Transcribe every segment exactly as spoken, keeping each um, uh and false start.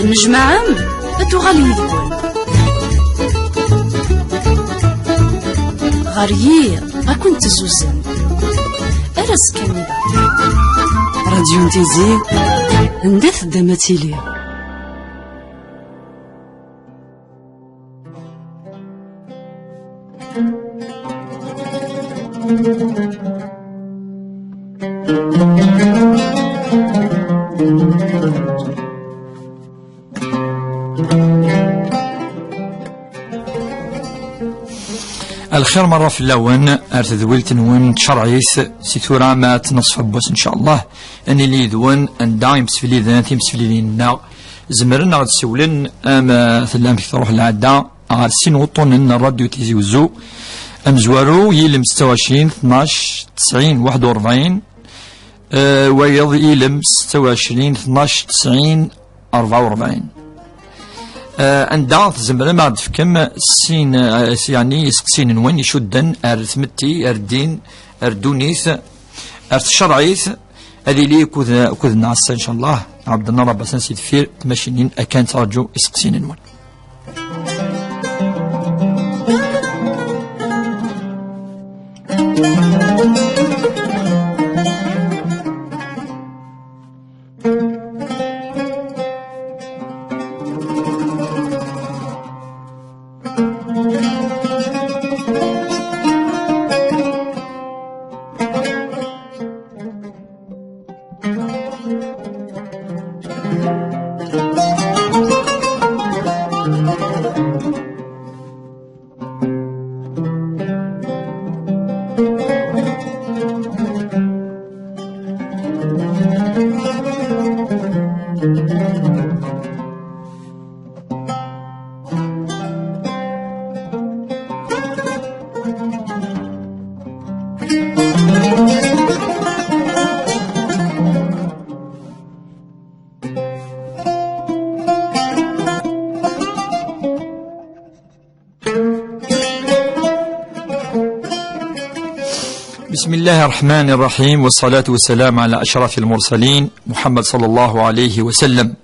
Tennejmaɛem, ad tuɣal yid-wen. Ɣer yiḍ, ad kent-tezzuzen. Ar azekka-nni. Radyu n Tizi, anda teddam ad tili. Lxir merra fell-awen, ar tedwilt-nwen tcerɛit, si tura ma tneṣf n wass, ncallah, ad nili yid-wen anda imsefliden, timseflidin-nneɣ, zemren ad ɣ-d-siwlen, am, eh, tellam deg truḥ lɛadda, ɣer sin wuṭṭunen n Radyu Tizi Wezzu, amezwaru yilem setta u ɛecrin tnac tesɛin waḥed u rebɛin, eh, wayeḍ yilem setta u ɛecrin tnac tesɛin rebɛa u rebɛin. Eh, anda tzemrem ad d-tefkem sin, eh, yeɛni iseqsiyen-nwen icudden ar tmetti, ar ddin, ar ddunit, ar tcerɛit, ad yili akked, akked-nneɣ ass-a, ncallah, Ɛebdella Rabasan si deffir tmacinin akan ttraǧu iseqsiyen-nwen. بسم الله الرحمن الرحيم، والصلاة والسلام على أشرف المرسلين محمد صلى الله عليه وسلم.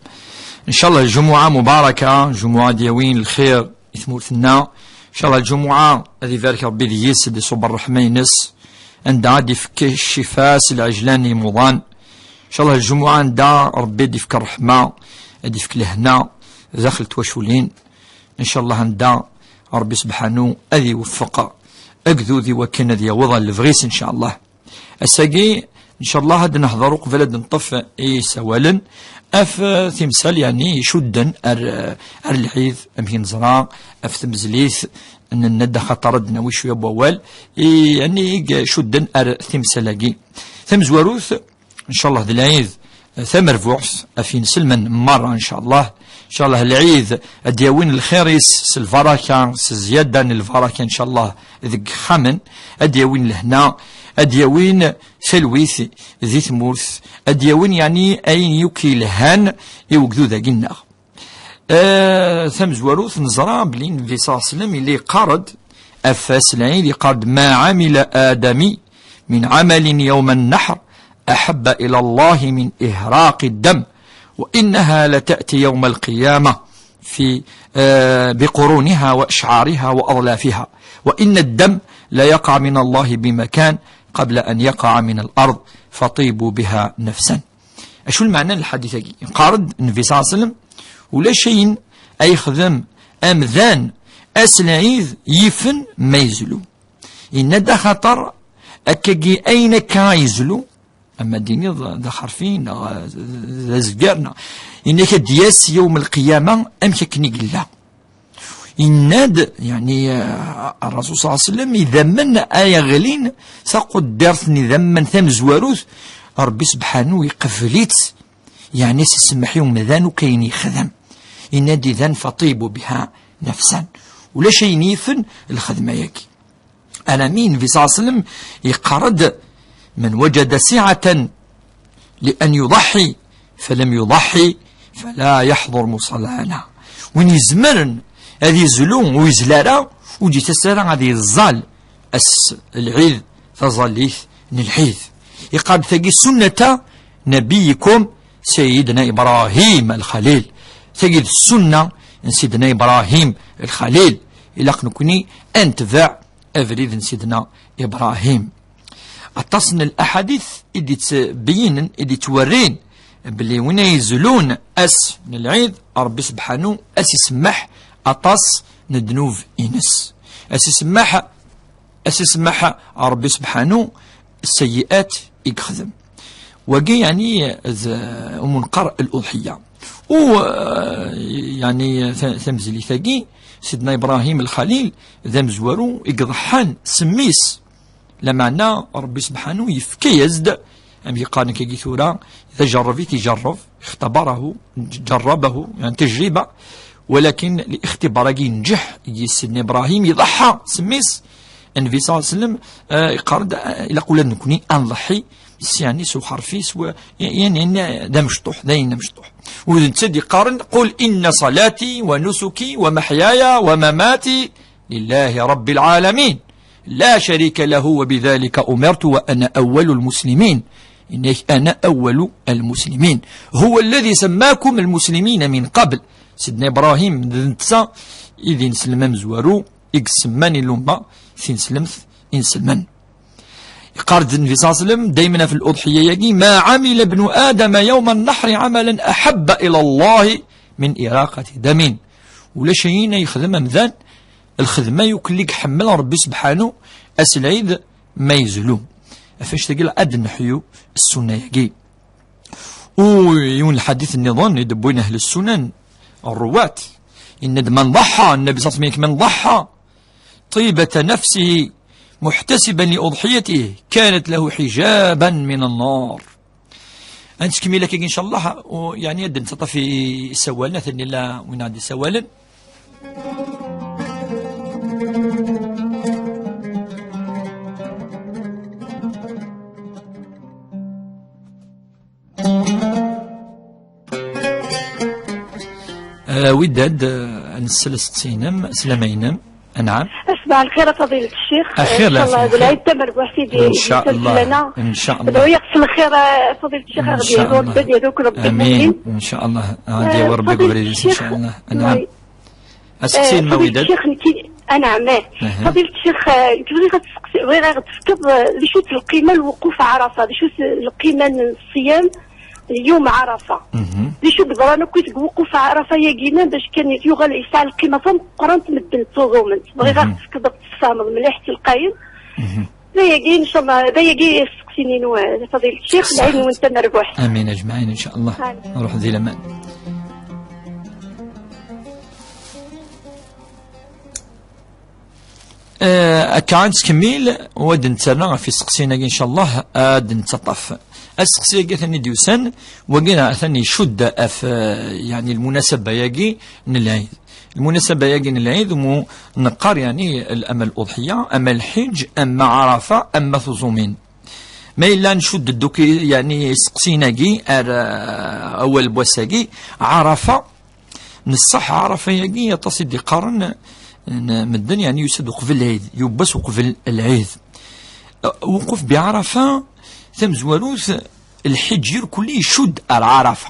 Ncallah lǧumuɛa mubaraka, lǧumuɛa d-yawin lxir i tmurt-nneɣ. Ncallah lǧumuɛa ad ibarek Rebbi deg-s, ad iṣubb ṛṛeḥma-ines, anda ad d-ifk ccifa s lɛejlan n yimuḍan. Ncallah lǧumuɛa anda Rebbi ad d-ifk ṛṛeḥma, ad d-ifk lehna daxel twaculin. Ncallah anda Rebbi subḥanu ad iweffeq agdud i wakken ad yaweḍ ɣer lebɣi-s, ncallah. Ass-agi, ncallah, ad nehḍer uqbel ad neṭṭef isawalen ɣef, eh, timsal, yeɛni, icudden ar, eh, ar lɛid, amek i neẓra, ɣef tmezlit, nenna-d axaṭer ad d-nawi cwiya n wawal, i, yeɛni, i icudden ar timsal-agi. Tamezwarut, ncallah, d lɛid, eh, tamerbuḥt, ɣef yinselmen merra, ncallah. Ncallah, lɛid ad d-yawin lxir-is s lbaraka, s zzyada n lbaraka, ncallah, deg yexxamen, ad d-yawin lehna, ad d-yawin talwit di tmurt, ad d-yawin, yeɛni, ayen yakk yelhan i ugdud-agi-nneɣ. Eh, tamezwarut, neẓra belli Nnbi ṣalla Llahu ɛalayhi wa sallam yella yeqqar-d ɣef wass n lɛid, yeqqar-d: "ما عمل آدمي من عمل يوم النحر أحب إلى الله من إهراق الدم، وإنها لتأتي يوم القيامة في، آه، بقرونها وأشعارها وأظلافها، وإن الدم ليقع من الله بمكان قبل أن يقع من الأرض، فطيبوا بها نفسا." Acu lmeɛna n lḥadit-agi? Yeqqar-d Nnbi ṣalla Llahu ɛalayhi wa sallam, ulac ayen ay yexdem amdan ass n lɛid yifen ma yezlu. Yenna-d axaṭer akkagi ayen akka yezlu, ama d-tiniḍ d axerfi neɣ d azeggar, neɣ yenna-k ad d-yas yawm lqiyama amek akken i yella. Yenna-d, yeɛni, eh, Ṛṛasul ṣalla Llahu ɛalayhi wa sallam, idammen ay ɣlin, taquddart n idammen tamezwarut, Ṛebbi subḥanu iqbel-itt, yeɛni s ssemeḥ i umdan akk ayen yexdem. Yenna-d idan: "فطيبوا بها نفسا." Ulac ayen yifen lxedma-yagi. Alami Nnbi ṣalla Llahu ɛalayhi wa sallam yeqqar-d: "من وجد سعة لأن يضحي فلم يضحي فلا يحضر مصلانا." Win izemren ad izlu ur yezli ara, ur d-yettas ara ad yeẓẓal ass n lɛid, taẓallit n lɛid. Yeqqar-d tagi: "سنة نبيكم سيدنا إبراهيم الخليل." Tagi d ssunna n Sidna Ibrahim Lxalil. Ilaq nekni ad netbeɛ abrid n Sidna Ibrahim. Aṭas n laḥadit i d-ittbeyyinen, i d-ittwerrin belli win ay izlun ass n lɛid, Ṛebbi sebḥanu ad s-isemmeḥ aṭas n ddnub-ines. Ad s-isemmeḥ, ad s-isemmeḥ Ṛebbi sebḥanu sseyyi'at i yexdem. Wagi, yeɛni, d umunqar n luḍḥiyya. U, eh, yeɛni, ta-, tamezlit-agi, Sidna Ibrahim Lxalil, d amezwaru i iḍeḥḥan s mmi-s. Lameɛna Ṛebbi sebḥanu yefka-yas-d, amek yeqqar nekkagi tura, d ajerreb i t-ijerreb, اختبره، جربه، يعني تجربة، ولكن الاختبار-agi yenǧeḥ, yis Sidna Ibrahim iḍeḥḥa s mmi-s. Nnbi ṣalla Llahu ɛalayhi wa sallam, eh, yeqqar-d, eh, ilaq ula d nekni ad nḍeḥḥi s, yeɛni, s uxerfi-s, wa, yeɛni, yeɛni, d amecṭuḥ, d ayen d amecṭuḥ. U d netta d-yeqqaren: قل إن صلاتي ونسكي ومحياي ومماتي لله رب العالمين لا شريك له وبذلك أمرت وأنا أول المسلمين. Yenna-ak: أنا أول المسلمين. هو الذي سماكم المسلمين من قبل. Sidna Ibrahim, d netta i d ineslem amezwaru, i isemman i lumma tineslemt inselmen. Yeqqar-d Nnbi ṣalla Llahu ɛalayhi wa sallam, daymen ɣef luḍḥiyya-agi: ما عمل ابن آدم يوم النحر عملا أحب إلى الله من إراقة دم. Ulac ayen ay yexdem amdan, lxedma yakk i iḥemmel Ṛebbi sebḥanu, ass n lɛid ma yezlu. Ɣef wannect-agi ad d-neḥyu ssunna-agi. U yiwen lḥadit nniḍen i d-wwin ahli ssunan, ṛṛuwat, yenna-d: من ضحى، Nnbi ṣalla Llahu ɛalayhi wa sallam, من ضحى طيبة نفسه محتسبا لأضحيته كانت له حجابا من النار. Ad nettkemmil akkagi, ncallah, u, yeɛni, ad d-nettaṭṭaf i-, isawalen, atan illa win ad d-isawalen. Eh, Widad, eh, ad nsel aseqsi-inem, slama-inem. Anɛam. Asbeɛ lxir a Fadilet Ccix. Axir, ncallah, d lɛid tamerbuḥt i d-, n ca Allah, n ca Allah. Dɛu-yaɣ s lxir, a Fadilet Ccix, a Rebbi, Ṛebbi ad yaduk, Ṛebbi. Amin. N ca Allah, ad yawi Ṛebbi deg ubrid-is, n ca Allah. Anɛam. Aseqsi n Fadilet Ccix, nekki, anɛam, eh. Fadilet Ccix, eh, nekk bɣiɣ ad tseqsi-, bɣiɣ ad ɣ-d-tefkeḍ, eh, d acu-tt lqima n lwuquf Ɛarafa, d acu-tt lqima n ṣṣyam n yum Ɛarafa. D acu yeḍran akk deg wuquf Ɛarafa-yagi-nni, bac kan yuɣal yesɛa lqima tameqqrant, medden ttuẓumen. Bɣiɣ ad ɣ-d-tefkeḍ, ad ɣ-d-tessfehmeḍ mliḥ s lqayem. D ayagi, ncallah, d ayagi aseqsi-inu, eh, Fadilet Ccix, lɛid-nwen tamerbuḥt. Amin ajmaɛin, ncallah. Amin. Ruḥ di laman. Eh, akka ad nettkemmil, u ad nettarra ɣef iseqsiyen-agi, ncallah, ad nettaṭṭaf. Aseqsi-agi atan i d-yusan, wagi atan icudd ɣef, eh, yeɛni, lmunasaba-agi n lɛid. Lmunasaba-agi n lɛid, mu neqqar, yeɛni, ama luḍḥiyya, ama lḥiǧ, ama Ɛarafa, ama tuẓumin. Ma yella ncudd-d akk, yeɛni, iseqsiyen-agi ar, eh, awal n wass-agi, Ɛarafa, n ṣṣeḥ, Ɛarafa-agi aṭas i d-iqqaren n medden, yeɛni, yusa-d uqbel lɛid, yiwwas uqbel lɛid. Eh, wuquf bi Ɛarafa, tamezwarut, lḥiǧ irkelli icudd ar Ɛarafa.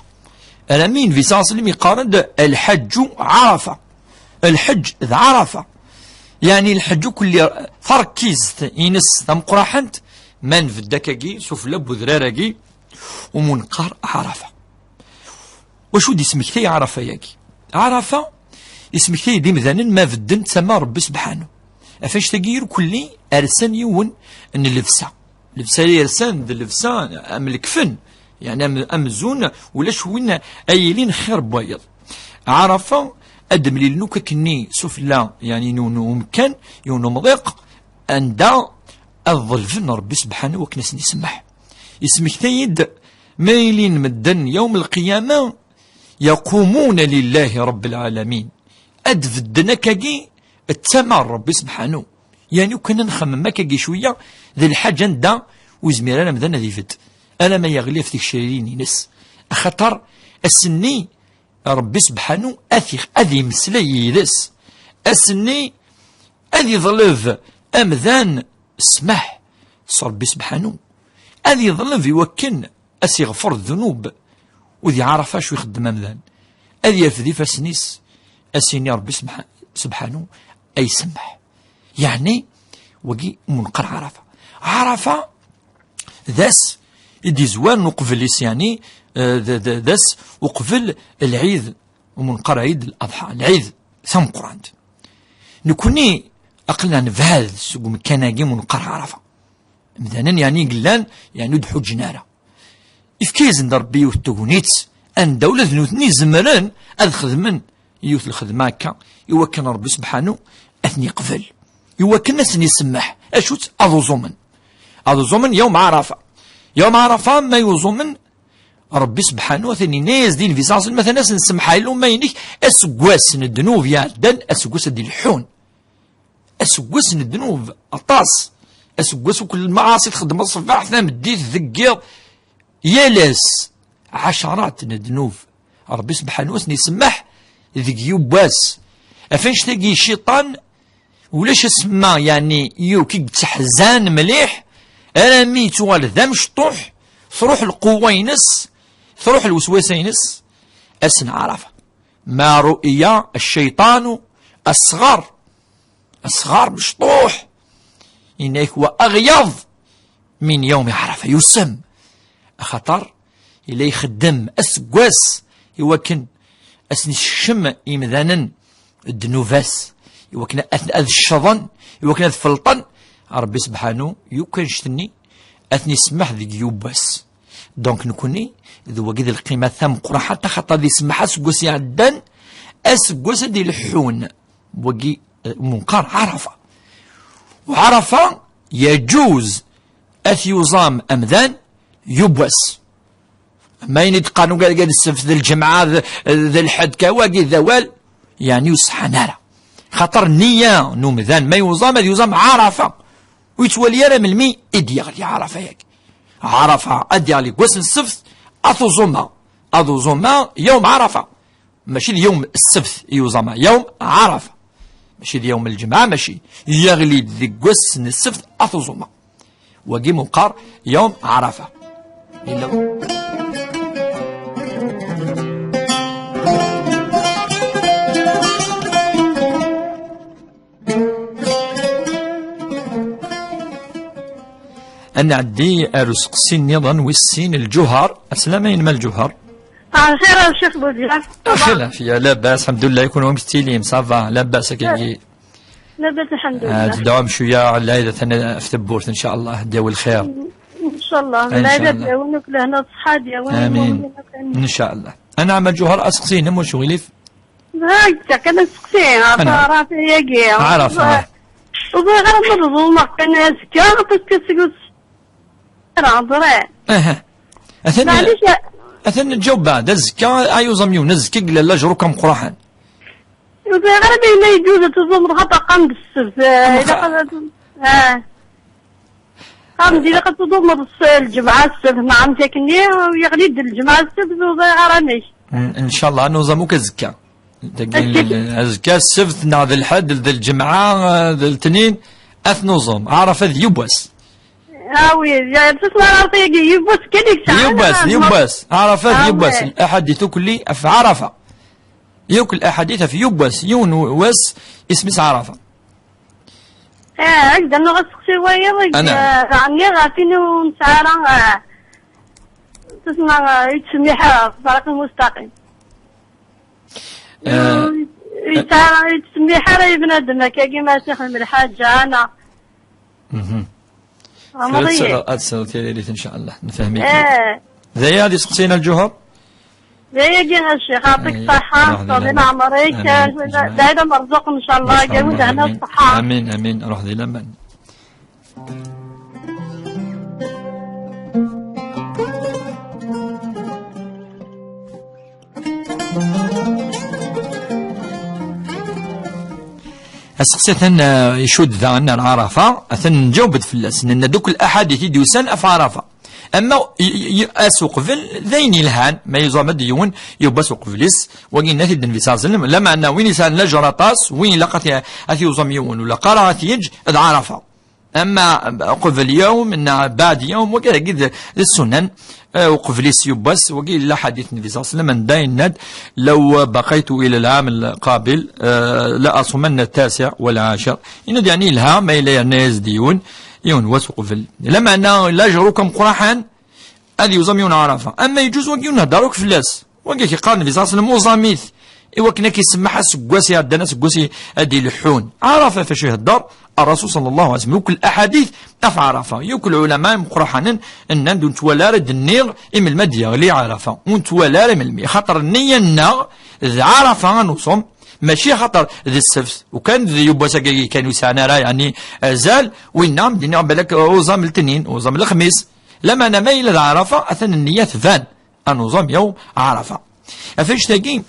Armi Nnbi ṣalla Llahu ɛalayhi wa sallam yeqqar-d: الحج عرفة. Lḥeǧ d Ɛarafa. Yeɛni lḥeǧ akk lli tarkizt-ines tameqqraḥent, ma nbedd akkagi sufella n wedrar-agi, umu neqqar Ɛarafa. Wacu d-ismektay Ɛarafa-yagi? Ɛarafa ismektay-d imdanen ma bedden d tama n Ṛebbi sebḥanu. Ɣef wannect-agi irkelli rsan yiwen n llebsa. Llebsa i rsan d llebsa am lekfen, yeɛni am-, amzun ulac win ay yilin xir n wayeḍ. Ɛarafa ad d-mlilen akk akkenni sufella, yeɛni yiwen umekkan, yiwen umḍiq, anda ad ḍelben Ṛebbi sebḥanu wakken ad sen-isemmeḥ. Ismektay-d ma ilin medden yawm lqiyama يقومون لله رب العالمين. Ad bedden akkagi d tama n Ṛebbi sebḥanu. Yeɛni, ukan ad nxemmem akkagi cwiya, d lḥaǧa anda ur yezmir ara amdan ad ibedd, alamma yeɣli ɣef tgecririn-ines. Axaṭer ass-nni, Ṛebbi sebḥanu ad ix-, ad imeslay yid-s. Ass-nni, ad iḍleb amdan ssmaḥ s Ṛebbi sebḥanu. Ad iḍleb i wakken ad s-iɣfer ddnub. U di Ɛarafa acu ixeddem amdan? ad yerfed ifassen-is, ad s-yini Ṛebbi sebḥa-, sebḥanu, ay semmeḥ. Yeɛni, wagi umenqer Ɛarafa. Ɛarafa d ass i d-izwaren uqbel-is, yeɛni, eh, d, d, d ass uqbel lɛid umenqer, Ɛid Laḍḥa, lɛid tameqqrant. Nekni aql-aɣ nebɛed seg umkan-agi umenqer Ɛarafa. Imdanen, yeɛni, i yellan, yeɛni, ur d-ḥuǧǧen ara. Ifka-yasen-d Ṛebbi yiwet n tegnit, anda ula d nutni zemren ad xedmen yiwet n lxedma akka, i wakken Ṛebbi sebḥanu ad ten-iqbel, i wakken ad sen-isemmeḥ. Acu-tt? Ad uẓumen. Ad uẓumen yawm Ɛarafa. Yawm Ɛarafa, ma yuẓumen, Ṛebbi sebḥanu atan yenna-yas di Nnbi ṣalla Llahu ɛalayhi wa sallam, atan ad sen-semḥeɣ i lumma-inek aseggas n ddnub iɛeddan, aseggas ad d-ileḥḥun. Aseggas n ddnub, aṭas. Aseggas ukk lmaɛaṣi txeddmeḍ ṣṣbeḥ, tameddit, deg yiḍ, yal ass, ɛacarat n ddnub. Ṛebbi sebḥanu ad sen-isemmeḥ deg yiwwas. Ɣef annect-agi, cciṭan, ulac asemma, yeɛni, yakk i yetteḥzan mliḥ, armi yettuɣal d amecṭuḥ, truḥ lquwwa-ines, truḥ lweswasa-ines, ass n Ɛarafa. Ma ru'iya cciṭanu asɣar, asɣar mecṭuḥ, yenna-ak wa aɣyaḍ min yawmi Ɛarafa, yusem, axaṭer yella ixeddem aseggas i wakken ad sen-isekcem imdanen ddnubat, i wakken ad, ad ccḍen, i wakken ad felṭen. Ṛebbi sebḥanu, yakk annect-nni, ad ten-isemmeḥ deg yiwwas. Donc, nekni, d wagi d lqima tameqqrant, ḥaṭa xaṭer ad isemmeḥ aseggas iɛeddan, aseggas ad d-ileḥḥun. Wagi, eh, umenqer Ɛarafa. U Ɛarafa, yeǧuz ad t-yuẓam amdan yiwwas. Ma ayen i d-qqaren ugar-, ugar d ssebt, d lǧemɛa, d, d lḥedd, kan wagi d awal, yeɛni ur ṣeḥḥan ara. Xaṭer nniya n umdan ma yuẓam, ad yuẓam Ɛarafa. Ur yettwali ara melmi i d-yeɣli Ɛarafa-yagi. Ɛarafa ad d-yeɣli deg wass n ssebt, ad t-uẓumeɣ. Ad uẓumeɣ yawm Ɛarafa. Mačči d yawm ssebt i yuẓama, yawm Ɛarafa. Mačči d yawm lǧemɛa, mačči. Yeɣli-d deg wass n ssebt, ad t-uẓumeɣ. Wagi meqqar yawm Ɛarafa. Yella. Ad nɛeddi ar useqsi nniḍen wis sin, Lǧuher. Aslama-inem a Lǧuher. Ah, lxir a Ccix Budyaf. Axir lɛafya, labas, lḥemdullah, i kunwi amek tettilim, ça va, labas akkagi. Labas, lḥemdullah. Ah, tedɛum cwiya, Lɛid atan ɣef tewwurt, ncallah, ad d-yawi lxir. Ncallah, Lɛid ad d-yawi akk lehna d ṣṣeḥḥa, ad d-yawi. Amin. Ncallah. Anɛam a Lǧuher, aseqsi-inem, wacu ɣilif? Akka kan aseqsi, ɣef Ɛarafa-yagi. Ɛarafa. Ur ẓriɣ ara ma d ẓumeɣ kan azekka, parce que seg ur ara ẓriɣ. Aha. Atan, maɛlic, atan nǧaweb beɛd. Azekka, ay uẓam yiwen, azekka i yella lajruk ameqqran. Ur ẓriɣ ara ma yella yeǧuz ad tuẓumeḍ xaṭer qqaren-d ssebt, eh, ilaq ad, eh. Qqaren-d ilaq ad tuẓumeḍ s-, lǧemɛa ssebt, neɣ amek akken-nni, yeɣli-d lǧemɛa ssebt, ur ẓriɣ ara amek. N-, ncallah, ad nuẓam akk azekka. Dagi, azekka. Azekka, ssebt, neɣ d lḥedd, d lǧemɛa, eh, d letnin, ad t-nuẓum. Ɛarafa d yiwwas. Ah oui, ya, tusma Ɛarafa-yagi, yiwwas kan i yesɛa, yiwwas, neɣ yiwwas. Ɛarafa d yiwwas. Ah ouais. Laḥadit ukli ɣef Ɛarafa. Yakk laḥadit ɣef yiwwas. Yiwen wass, isem-is Ɛarafa. Eh, ak-d-rnuɣ aseqsi wayeḍ, eh, ɛni ɣef win ur nesɛi ara, eh, tusma, eh, yettsemmiḥ, eh, ṭṭariq lmustaqim. Eh, ur yettsemmiḥ ara i bnadem akkagi ma s-ixdem lḥaǧa, neɣ. Mhm. Ɛemṛ-iyi. Ad tesɛuḍ tiririt, ncallah. Nefhem-ik. Eh. D aya ad iseqsin a Lǧuher? D ayagi a Ccix, ɛṭik ṣṣeḥḥa, ṭṭawil ɛemṛ-ik, d Ɛid Amerẓuq, ncallah, gawi d hna d ṣṣeḥḥa. Amin, amin, ruḥ di laman. Aseqsi atan, eh, icudd daɣen ar Ɛarafa, atan nǧaweb-d fell-as. Nenna-d akk laḥadit i d-yusan ɣef Ɛarafa. Ama i, i, i, ass uqbel, d ayen yelhan, ma yuẓam-d yiwen, yiwwas uqbel-is, wagi yenna-t-id Nnbi ṣalla Llahu ɛalayhi wa sallam, lameɛna win yesɛan lajr aṭas, win ilaq ad t-, ad t-yuẓam yiwen, ur ilaq ara ad t-yeǧǧ, d Ɛarafa. Ama qbel yawm neɣ baɛd yawm, wagi d, d ssunan. Eh, uqbel-is yiwwas, wagi yella ḥadit n Nnbi ṣalla Llahu ɛalayhi wa sallam, anda yenna-d: "Law baqaytu ila al-ɛam al-qabil, eh, la asumanna at-tasi' wal-ɛashir." Yenna-d, yeɛni, yelha ma yella yerna-yas-d yiwen, yiwen wass uqbel. Lameɛna, lajru-k ameqqran ad yuẓam yiwen Ɛarafa. Ama yeǧǧuz wagi ur nhedder akk fell-as. Wagi i k-yeqqaren Nnbi ṣalla Llahu ɛalayhi wa sallam, uẓam-it, i wakken ad k-isemmeḥ aseggas iɛeddan, aseggas i, ad d-ileḥḥun. Ɛarafa ɣef acu ihedder Rrasul ṣalla Llahu ɛalayhi wa sallam. Yakk laḥadit ɣef Ɛarafa, yakk lɛulama imeqqranen nnan-d ur nettwali ara, d-nniɣ, i melmi ad d-yeɣli Ɛarafa. Ur nettwali ara i melmi. Axaṭer nniya-nneɣ d Ɛarafa ad nuẓum, mačči axaṭer d ssebt. Ukan d yiwwas-agi kan ur sɛan ara, yeɛni, azal, winna, d-nniɣ, balak uẓam letnin, uẓam lexmis. Lameɛna ma yella d Ɛarafa, atan nniya tban. Ad nuẓam yawm Ɛarafa. Ɣef annect-agi,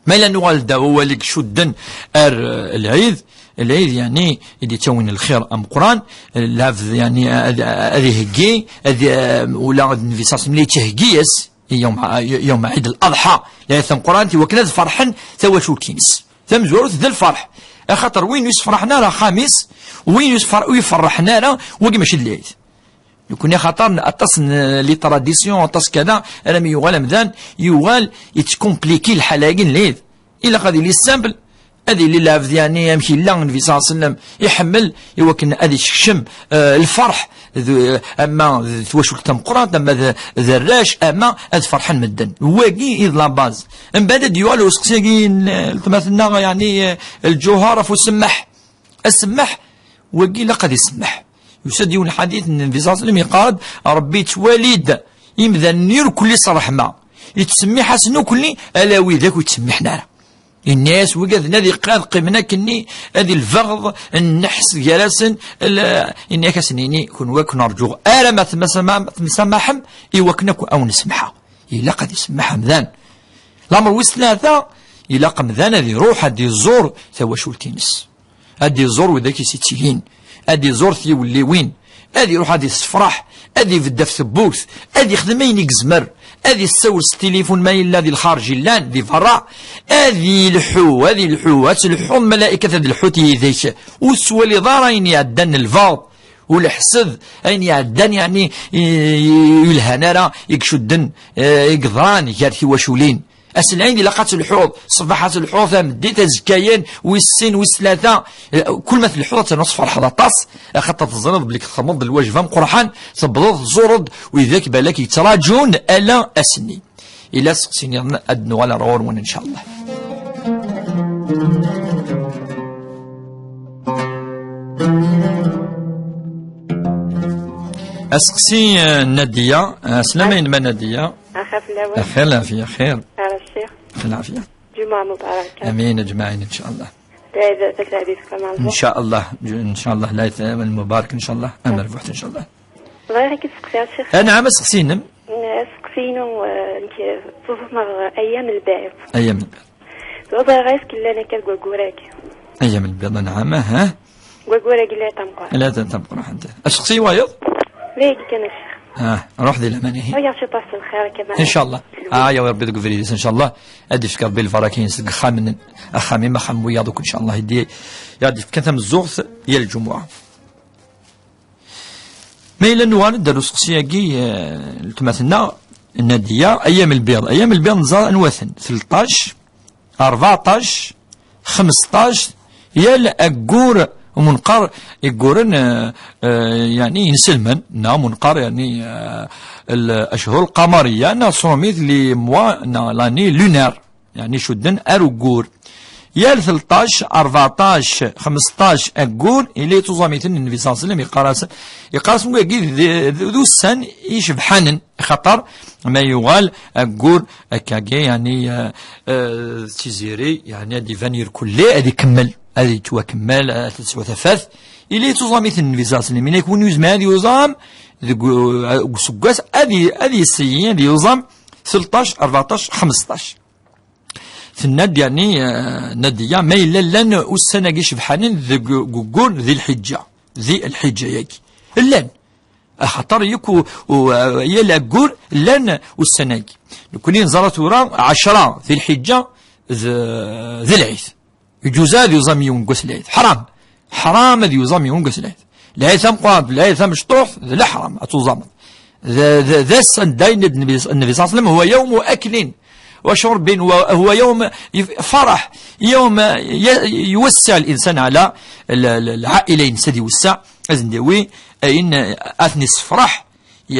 ma yella nuɣal-d ɣer wawal i icudden ar, eh, lɛid, lɛid, yeɛni, i d-yettawin lxir ameqqran, eh, lɛebd, yeɛni, ad, ad iheggi, ad, eh, ula d Nnbi ṣalla Llahu ɛalayhi wa sallam la yettheggi-yas i yawm, yawm Ɛid Laḍḥa, lɛid ameqqran, i wakken ad ferḥen tawacult-ines. Tamezwarut d lferḥ, axaṭer win ur yessefraḥen ara axxam-is, win ur yessefra-, ur iferrḥen ara, wagi mačči d lɛid. Nekkni axaṭer aṭas n les traditions, aṭas kada, armi yuɣal amdan, yuɣal yettkompliki lḥal-agi n lɛid. Ilaq ad yili simple, ad yili lɛebd, yeɛni, amek yella Nnbi ṣalla Llahu ɛalayhi wa sallam, iḥemmel i wakken ad isekcem, eh, lferḥ, d, ama d twacult tameqqrant, ama d, d arrac, ama ad ferḥen medden. Wagi i d la base. Mbeɛd ad d-yuɣal useqsi-agi n, eh, letma-tneɣ, yeɛni, eh, lǧuhar ɣef usemmeḥ. Asemmeḥ, wagi ilaq ad isemmeḥ. Yusa-d yiwen lḥadit n Nnbi ṣalla Llahu ɛalayhi wa sallam, yeqqar-d: "Ṛebbi yettwali-d imdanen irkelli s ṛṛeḥma, yettsemmiḥ-asen irkelli, ala widak ur yettsemmiḥen ara." Yenna-yas, wigad-nni ad iqqimen akkenni, ad ilbeɣ nneḥs gar-asen, ala, yenna-yak ad asen-yini: "Kunwi ad ken-rǧuɣ, ara ma temsama-, temsamaḥem, i wakken ad ken-, ad wen-semḥeɣ." Ilaq ad isemmeḥ amdan. Lameṛ wis tlata, ilaq amdan ad iruḥ ad iẓur tawacult-ines. Ad iẓur widak i s-ittilin, ad iẓur tiwelliwin, ad iruḥ ad issefreḥ, ad ibedd ɣef tewwurt, ad ixdem ayen i yezmer, ad issawel s tilifun ma yella di lxarǧ yellan, di berra, ad ilḥu, ad ilḥu, ad telḥu lmala'ikat, ad lḥunt yid-k. Ur tettwaliḍ ara ayen iɛeddan n lbaḍ, u leḥsed, ayen iɛeddan, yeɛni, i, i, ur yelhan ara, i icudden, eh, i yeḍran gar tiwaculin. Ass n lɛid ilaq ad telḥuḍ, ṣṣbeḥ ad telḥuḍ, tameddit, azekka-yan, wis sin, wis tlata. Eh, kul ma telḥuḍ ad ternuḍ tferḥeḍ aṭas, axaṭer teẓriḍ belli txedmeḍ-d lwajeb ameqqran, tewwḍeḍ tẓureḍ-d widak balak yettraǧun ala ass-nni. Ila aseqsi nniḍen ad nuɣal ar ɣur-wen, ncallah. Aseqsi, eh, Nadiya, eh, slama-inem a Nadiya. Axir fell-awen. Axir lɛafiya, xir. Ara ccix. Axir lɛafiya. Ǧumuɛa mubaraka. Amin, aǧmaɛin, ncallah. Taɛid, taɛid, ncallah, ncallah, lɛid lmubarak, ncallah, amerbuḥ, ncallah. Bɣiɣ ad k-id-steqsiɣ, a Ccix. Anɛam, aseqsi-inem? Aseqsi-inu, eh, nekk, tuẓneɣ Ayyam Lbiḍ. Ayyam Lbiḍ. Tuẓneɣ est-ce que llan akka deg waggur-agi? Ayyam Lbiḍ, anɛam, aha. Deg waggur-agi llan tameqqrant. Llan tameqqrant. Aseqsi wayeḍ? D ayagi kan, a Ccix. Ah, ruḥ di laman, ihi. Ur yaɣ ciṭ s lxir, akka ma. Ncallah. Ah, yawi Rebbi deg ubrid-is, ncallah. Ad d-ifk Rebbi lbaraka-ines deg axxam-nni, axxam-im, axxam n wiyaḍ akk, ncallah. Ad d-ifk kan tameẓẓuɣt yal lǧumuɛa. Ma yella nuɣal-d ar useqsi-agi, eh, letma-tneɣ, Nadiya, Ayyam Lbiḍ. Ayyam Lbiḍ neẓra anwa-ten? Tleṭṭac, rbeɛṭac, xmesṭac, yal aggur, umenqar igguren, eh, eh, yeɛni inselmen, neɣ umenqar, yeɛni, eh, الأشهر القمرية, neɣ s trumit les mois, neɣ l'année lunaire. Yeɛni cudden ar uggur. Yal tleṭṭac, rbeɛṭac, xmesṭac aggur, yella yettuẓam-iten Nnbi ṣalla Llahu ɛalayhi wa sallam, yeqqar-as, yeqqar-as wagi d, d, d ussan icebḥanen, axaṭer ma yuɣal aggur akkagi, yeɛni, eh, eh, d tiziri, yeɛni ad iban irkelli, ad ikemmel, ad yettwakemmel, ad tesɛu tafat. Yella yettuẓam-iten Nnbi ṣalla Llahu ɛalayhi wa sallam, yenna-yak win yezmer ad yuẓam deg u-, deg useggas, ad i-, ad yesyi, ad yuẓam tleṭṭac, rbeɛṭac, xmesṭac. Tenna-d, yeɛni, eh, Nadiya, ma yella llan ussan-agi cebḥanen deg, deg uggur di Lḥiǧǧa, di Lḥiǧǧa-yagi. Llan. Axaṭer yakk u-, u-, yal aggur llan ussan-agi. Nekkni neẓra tura ɛecra di Lḥiǧǧa d, d lɛid. Yeǧuz ad yuẓam yiwen deg wass n lɛid. Ḥram. Ḥram ad yuẓam yiwen deg wass n lɛid. Lɛid tameqqrant, lɛid tamecṭuḥt, d leḥram ad tuẓameḍ. D, d, d ass anda yenna-d Nnbi, Nnbi صلى الله عليه وسلم: "هو يوم أكل وشرب، وهو يوم فرح، يوم ي-، يوسع الإنسان على ال-، ال-، العائلة-ines, ad iwesseɛ, ad sen-d-yawi ayen, ad ten-issefreḥ,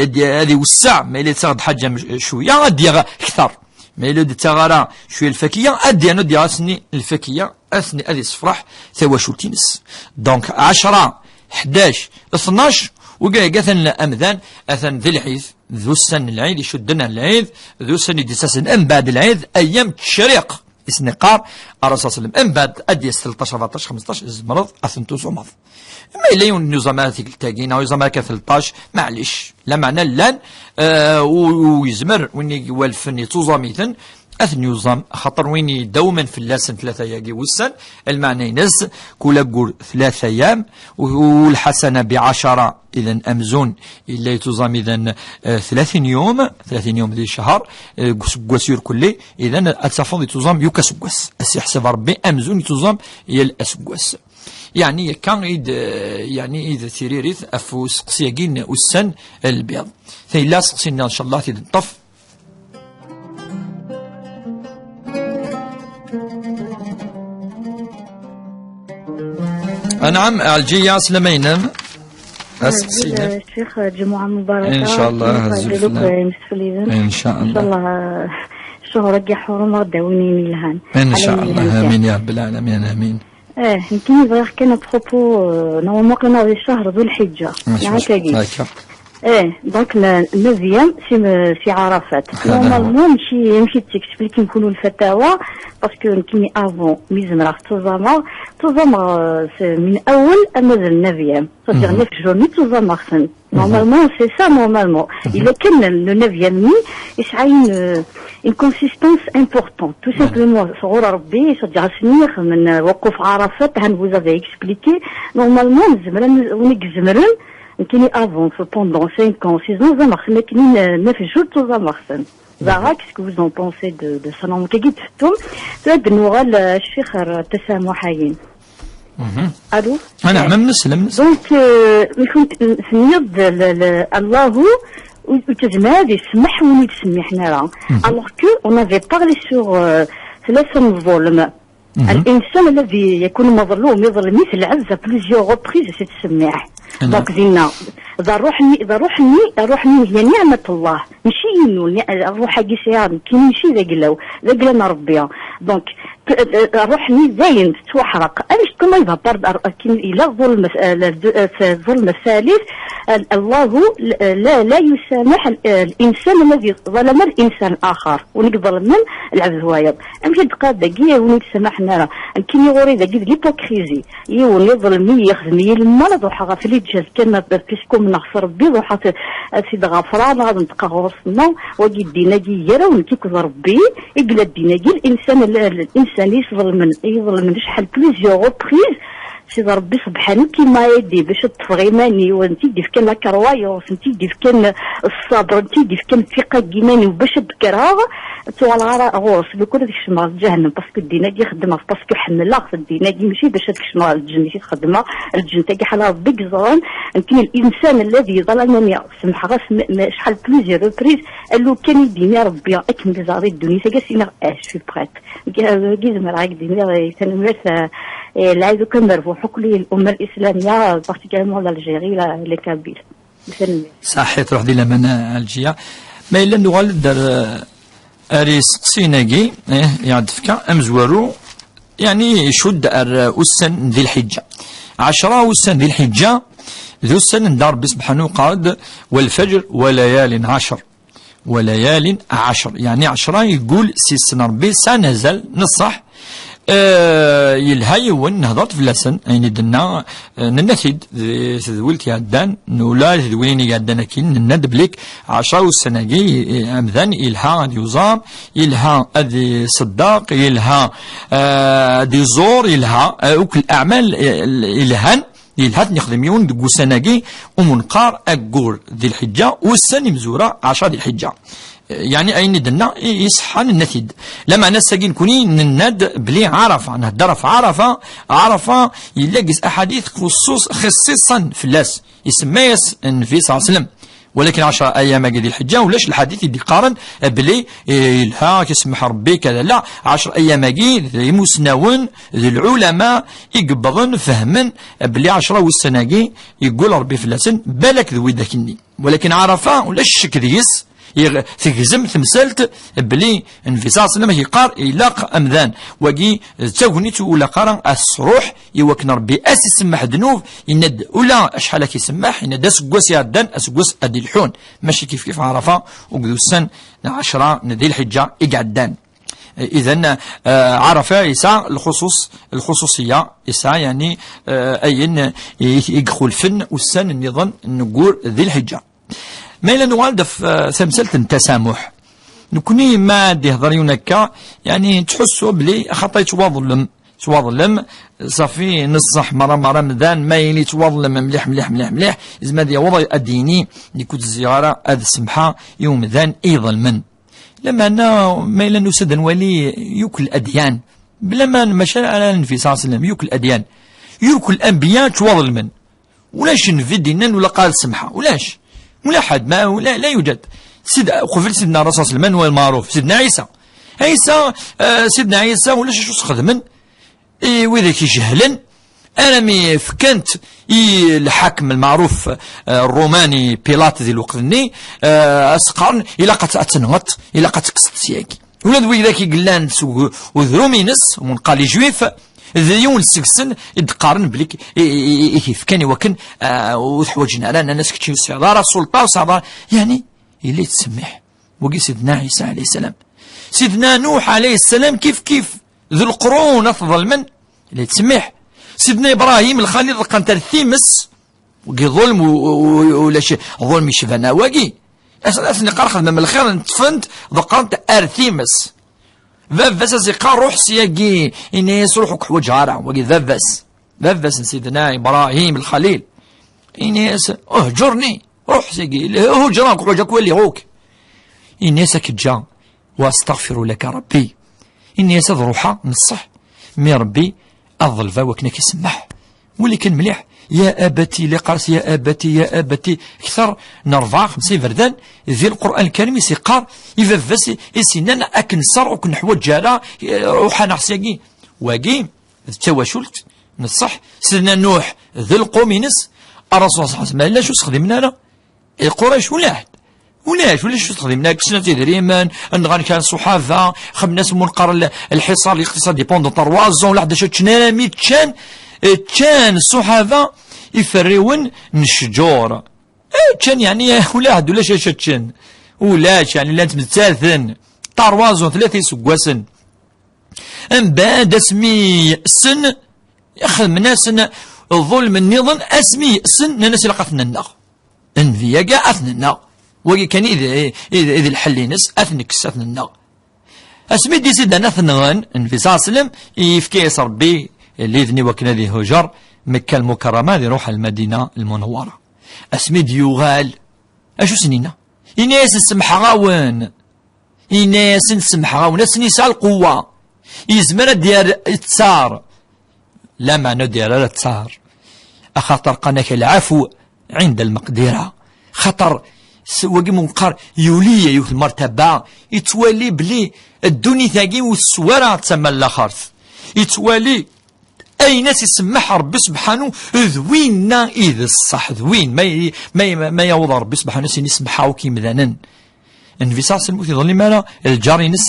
ad, ad iwesseɛ, ma yella yettaɣ-d ḥaǧa m-, cwiya, ad d-yaɣ kter. Ma yella ur d-yettaɣ ara cwiya lfakiya, ad d-yernu ad d-yaɣ ass-nni lfakiya, ass-nni ad issefreḥ tawacult-ines." Donc, ɛecra, ḥdac, tnac, wigi atan amdan, atan di lɛid, d ussan n lɛid, icudden ar lɛid, d ussan i d-yettasen mbeɛd lɛid, ayyam teccriq. I sen-iqqar Ṛṛasul صلى الله عليه وسلم, mbeɛd ad d-yas tleṭṭac, rbeɛṭac, xemseṭṭac, tzemreḍ ad tent-tuẓumeḍ. Ma yella yiwen ur yuẓam ara tikkelt-agi, neɣ yuẓam ara kan tleṭṭac, maɛlic. Lameɛna llan, eh, u, u yezmer win i iwalfen yettuẓam-iten, ad ten-yuẓam, axaṭer win idawmen fell-asen tlata-agi wussan, lmeɛna-ines, kul aggur tlata ayyam, u, u lḥasana biɛecra, idan amzun yella yettuẓam idan, eh, tlatin yum, tlatin yum di ccher, eh, deg useggas irkelli, idan ad tafeḍ yettuẓam yakk aseggas. Ad s-iḥseb Ṛebbi amzun yettuẓam yal aseggas. Yeɛni akka i d, yeɛni i d tiririt ɣef useqsi-agi n ussan n lbiḍ. Tayella aseqsi-nni, ncallah, ad t-id-neṭṭef. Anɛam, Ɛelǧiya, slama-inem. Aseqsi-inem. Ccix, Ǧemuɛa Mubaraka. Ncallah, azul fell-am. Ncallah, ccɣel-agi ḥurum ad d-awin ayen yelhan. Ncallah, amin ya Rabbal ɛalamin, amin. Eh, nekkini bɣiɣ kan à propos, euh, normalement aql-aneɣ di ccher Ḍu Lḥiǧǧa. Neɣ akkagi. Akka. Eh, donc le neuvième, c'est, euh, c'est Arafat. Normalement, mačči, mačči d-expliquer mkul lfatawa, parce que nekkini avant, mi zemreɣ ttuẓameɣ, ttuẓameɣ, euh, c'est min awel arma d le neuvième. C'est-à-dire neuf jours-nni ttuẓameɣ-ten. Normalement, c'est ça, normalement. Il a kan le neuvième-nni, yesɛa une, euh, une consistance importante. Tout simplement, sɣur Ṛebbi, yettwaǧǧa ass-nni, yexdem, euh, waquf Ɛarafat, han vous avez expliqué. Normalement, nezmer ad n-, win i izemren, nekkini avant, pendant cinq ans, six ans, ẓameɣ-ten akken, euh, neuf jours, ttuẓameɣ-ten. Zara, qu'est-ce que vous en pensez de, de ça? Donc, ad d-nuɣal, euh, ccix ar tasamuḥ-ayi. Allô? Anɛam, nesla, nesla. Donc, euh, mi kunt tenniḍ, le, le, Allahu ur, ur yezmir ad isemmeḥ win ur yettsemmiḥen ara. Alors que on avait parlé sur, euh, tlata n ẓẓulm. الإنسان الذي يكون مظلوم يظلم-it العبد à plusieurs reprises, c'est تسميح. Donc, dinna, d ṛṛuḥ-nni, d ṛṛuḥ-nni, ṛṛuḥ-nni هي نعمة الله. Mačči inu, ni-, ṛṛuḥ-agi sɛiɣ nekkini, mačči d aglaw, d agla n Ṛebbi. Donc, t-, eh, ṛṛuḥ-nni dayen tettwaḥreq. Amek kan ma yebɣa part, ar-, akken yella ẓẓulm, eh, la, eh, ẓẓulm thalith, eh, Allahu la, la, la يسامح, eh, الإنسان الذي ظلم الإنسان الآخر. Win i iḍelmen lɛebd wayeḍ. Amek ad d-teqqar dagi, win i d-samaḥen ara? Nekkini ɣur-i dagi d l'hypocrisie. Yiwen iḍelm-iyi, yexdem-iyi lmal, ad ruḥeɣ ɣef lǧal kan, ad, puisque umneɣ s Ṛebbi, ad ruḥeɣ ad, ad t-id-ɣafreɣ, neɣ ad neṭqeɣ ɣur-s. Non, wagi ddin-agi gar-awen nekk akked Ṛebbi, i yella ddin-agi, l'insan, l-, l-, l'insan i iḍelmen, i iḍelmen acḥal plusieurs reprises, Sidi Ṛebbi subḥanu kima i d-, bac ad ṭṭfeɣ iman-iw, netta i d-ifkan la croyance, netta i d-ifkan ṣṣabr, netta i d-ifkan ttiqa deg iman-iw bac ad d-kkreɣ, ur ttuɣaleɣ ara ɣur-s, lukan ad kecmeɣ lǧahennem, parce que ddin-agi xeddmeɣ-t parce que ḥemmleɣ-t, ddin-agi mačči bac ad kecmeɣ lǧennet i t-xeddmeɣ, lǧennet-agi ḥala Ṛebbi i yeẓran, nekkini l'insan alladhi ḍalamani, semḥeɣ-as m-, m-, acḥal plusieurs reprises, a lukan i d-yini Ṛebbi akken i ẓer di ddunit-agi, as-iniɣ, eh, je suis prête. Deg, deg zemreɣ ad k-d-iniɣ, eh, tanemmirt, eh, eh, lɛid akk amerbuḥ akk i l'umma l'islamiyya, particulièrement l'Algérie, la, les Kabyles. Tanemmirt. Saḥit, ruḥ di laman, a Ɛelǧiya. Ma yella nuɣal-d ar, ar iseqsiyen-agi, eh, i aɣ-d-tefka, amezwaru, yeɛni icudd ar ussan n di lḥiǧǧa. Ɛecra ussan di lḥiǧǧa, d ussan anda Ṛebbi subḥanu yeqqar-d: "والفجر وليال عشر". وليال عشر، يعني عشرة يقول سي السن ربي سان هزل نصح. آه، يلها يون نهضرت في اللسن، يعني دنا، آه، ننفد ذ-، ذويلت يعدان، نولا ذوين يعدان أكين، نند بليك عشرة والسنة جي، آه، أمذان يلها ذي وزام، يلها ذي صداق، يلها، آه، ذي زور، يلها، آه، وكل الأعمال، آه، يلهان، Yelha ad t-nexdem yiwen deg wussan-agi umenqar, aggur di lḥiǧǧa, ussan imezwura ɛecra di lḥiǧǧa. Yeɛni ayen i d-tenna i, iṣeḥḥa, nenna-t-id. Lameɛna ass-agi nekni nenna-d belli Ɛarafa, nhedder ɣef Ɛarafa. Ɛarafa yella deg-s aḥadit xuṣṣus, xṣiṣan fell-as. Isemma-yas Nnbi ṣalla Llahu ɛalayhi wa sallam. Walakin ɛecra ayyam-agi di Lḥeǧǧa, ulac lḥadit i d-iqqaren belli, eh, yelha, ak-isemmeḥ Rebbi, kada. La, ɛecra ayyam-agi d imusnawen, d lɛulama i yewwḍen, fehmen belli ɛecra wussan-agi yeggul Rebbi fell-asen, balak d widak-nni. Walakin Ɛarafa, ulac ccek deg-s, yeɣ-, tegzem temsalt belli Nnbi ṣalla Llahu ɛalayhi wa sallam yeqqar ilaq amdan. Wagi d tagnit ur ilaq ara ad tesruḥ, i wakken Rebbi ad s-isemmeḥ ddnub, yenna-d ula acḥal ad k-isemmeḥ, yenna-d aseggas iɛeddan, aseggas ad d-ilḥun. Mačči kifkif Ɛarafa akked ussan n ɛecra n di Lḥeǧǧa i iɛeddan. Idan, eh, Ɛarafa yesɛa lxuṣuṣ-, lxuṣuṣiyya, yesɛa, yeɛni, eh, ayen i, i ixulfen ussan nniḍen n wur di Lḥeǧǧa. Ma yella nuɣal-d ɣef, eh, tamsalt n tasamuḥ. Nekni ma d-ihḍer yiwen akka, yeɛni, ttḥussu belli axaṭer yettwaḍlem, yettwaḍlem, ṣafi, neṣṣeḥ merra merra amdan, ma yili yettwaḍlem mliḥ, mliḥ, mliḥ, mliḥ, yezmer ad yaweḍ ad d-yini, nekk ur d-zziɣ ara ad semḥeɣ i umdan i iḍelmen. Lameɛna ma yella nusa-d ad nwali yakk ladyan, bla ma mačči ala Nnbi ṣalla Llahu ɛalayhi wa sallam, yakk ladyan, yakk lanbiya ttwaḍelmen. Ulac nnbi d-yennan ur ilaq ara ad semḥeɣ. Ulac. Ula ḥedd. Ma, ula, la yujad. Sid, qbel Sidna Rasul ṣalla Llahu ɛalayhi wa sallam, anwa lmeɛruf? Sidna Ɛisa. Ɛisa, eh, Sidna Ɛisa, ulac acu sxedmen i widak ijehlen, armi fkan-t i lḥakem lmeɛruf, eh, ṛṛumani Pilat di lweqt-nni, eh, as-qqaren, ilaq ad, ad tenɣeḍ, ilaq ad tekkseḍ syagi. Ula d widak i yellan s u-, udrum-ines, umneqqal ijwif, d yiwen seg-sen i d-qqaren belli k-, i, i, i, i t-ifkan i wakken, ah, ur t-ḥwaǧen ara, nnan-as kečči ur tesɛiḍ ara ssulṭa, ur tesɛiḍ ara, yeɛni, yella yettsemmiḥ. Wagi Sidna Ɛisa ɛalayhi ssalam. Sidna Nuḥ ɛalayhi ssalam kif kif, d leqrun ad t-ḍelmen, yella yettsemmiḥ. Sidna Ibrahim Lxalil ḍeqqren-t ar times, wagi ḍulm u-, u-, u-, ulac ḍulm yecban wagi. As-, asen-iqqar xedmem lxir, ṭṭfen-t, ḍeqqren-t ar times. Baba-s as-iqqar ruḥ syagi, ini-as ruḥ ur k-ḥwaǧeɣ ara, wagi d baba-s. Baba-s n Sidna Ibrahim Lxalil. Ini-as uhǧurni, ruḥ syagi, hujreɣ ur k-ḥwaǧeɣ, ad k-waliɣ akk. Ini-as ad k-ǧǧeɣ, wa astaɣfiru laka Rebbi. Ini-as ad ruḥeɣ, neṣṣeḥ, mi Rebbi ad ḍelbeɣ wakken ad k-isemmeḥ. Wali kan mliḥ, ya abati, la yeqqar-as ya abati, ya abati, kter n rebɛa, xemsa iberdan, di Lqur'an Lkarim i s-iqqar i baba-s i, i s-yennan akken neṣṣer, ur k-neḥwaǧ ara, eh, ruḥ-aneɣ syagi. Wagi, d tawacult, neṣṣeḥ, Sidna Nuḥ d lqum-ines, Ṛṛasul ṣalla Llahu ɛalayhi wa sallam, ulac ur sexdimen ara. I Qurayc ulaḥ. Ulac, ulac ur sexdimen ara, kksen-as idrimen, nɣan kra n ṣṣuḥaba, xedmen-as munqar l-, lḥiṣar liqtisadi pendant trois ans, ulaḥ d acu ččan, armi ččan, ččan ṣṣuḥaba iferriwen n ccǧur. Eh, ččan, yeɛni, ulaḥ d ulac acu ččan. Ulac, yeɛni, llan ttmettaten. Trois ans, tlata iseggasen. Mbeɛd asmi yesen, xedmen-asen ḍulm nniḍen, asmi yesen, nnan-as ilaq ad t-nenneɣ. Nnbi-agi ad t-nenneɣ. Wagi kan i d, i d, i d lḥell-ines, ad t-nekkes, ad t-nenneɣ. Asmi d-isidan ad t-nɣen, Nnbi ṣalla Llahu ɛalayhi wa sallam, yefka-yas Rebbi lidni wakken ad ihujer Mekka Lmukarrama, ad iruḥ ar Lmadina Lmunewwara. Asmi d-yuɣal, acu sen-yenna? Ini-asen semḥeɣ-awen. Ini-asen semḥeɣ-awen, asen yesɛa lqewwa. Yezmer ad d-yerr ttar. Lameɛna ur d-yerr ara ttar. Axaṭer qqaren-ak lɛafu ɛinda lmeqdira. Xaṭer s-, wagi mu neqqar yuli yiwet lmertaba, yettwali belli ddunit-agi ur teswa ara d tama n laxert. Yettwali ayen as-isemmeḥ Rebbi sebḥanu d winna i d ṣṣeḥ, d win. Ma y-, ma y-, ma yaweḍ Rebbi sebḥanu s-, ini semḥeɣ akk imdanen. Nnbi ṣalla Llahu ɛalayhi wa sallam ur t-iḍellim ara lǧar-ines,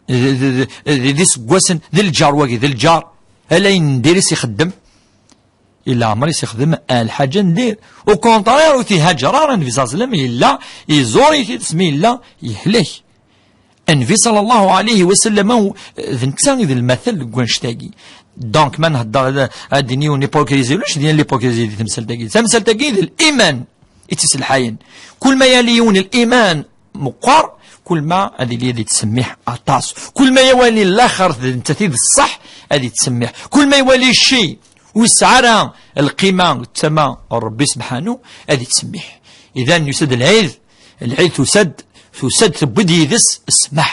d, d, d, d, d iseggasen, d lǧar wagi, d lǧar. Ala ayen n diri s-ixeddem. Illa ɛmer i s-ixdem lḥaǧa n dir. Au contraire, ur t-ihaǧer ara Nnbi ṣalla Llahu ɛalayhi wa sallam, yella iẓur-it-id asmi yella yehlek. Nnbi ṣalla Llahu ɛalayhi wa sallam, d netta i d lmatal deg wannect-agi. Donc, ma nhedder ad, ad d-nini une hypocrisie, ulac din l'hypocrisie di temsalt-agi. Tamsalt-agi d liman i tt-iselḥayen. Kul ma yali yiwen liman meqqar, kul ma ad yili ad yettsemmiḥ aṭas. Kul ma yawali laxert d nettat i d ṣṣeḥ, ad yettsemmiḥ. Kul ma yawali cci ur yesɛi ara lqima d tama n Rebbi sebḥanu, ad yettsemmiḥ. Idan yusa-d lɛid, lɛid tusa-d tusa-d, tewwi-d yid-s ssmaḥ.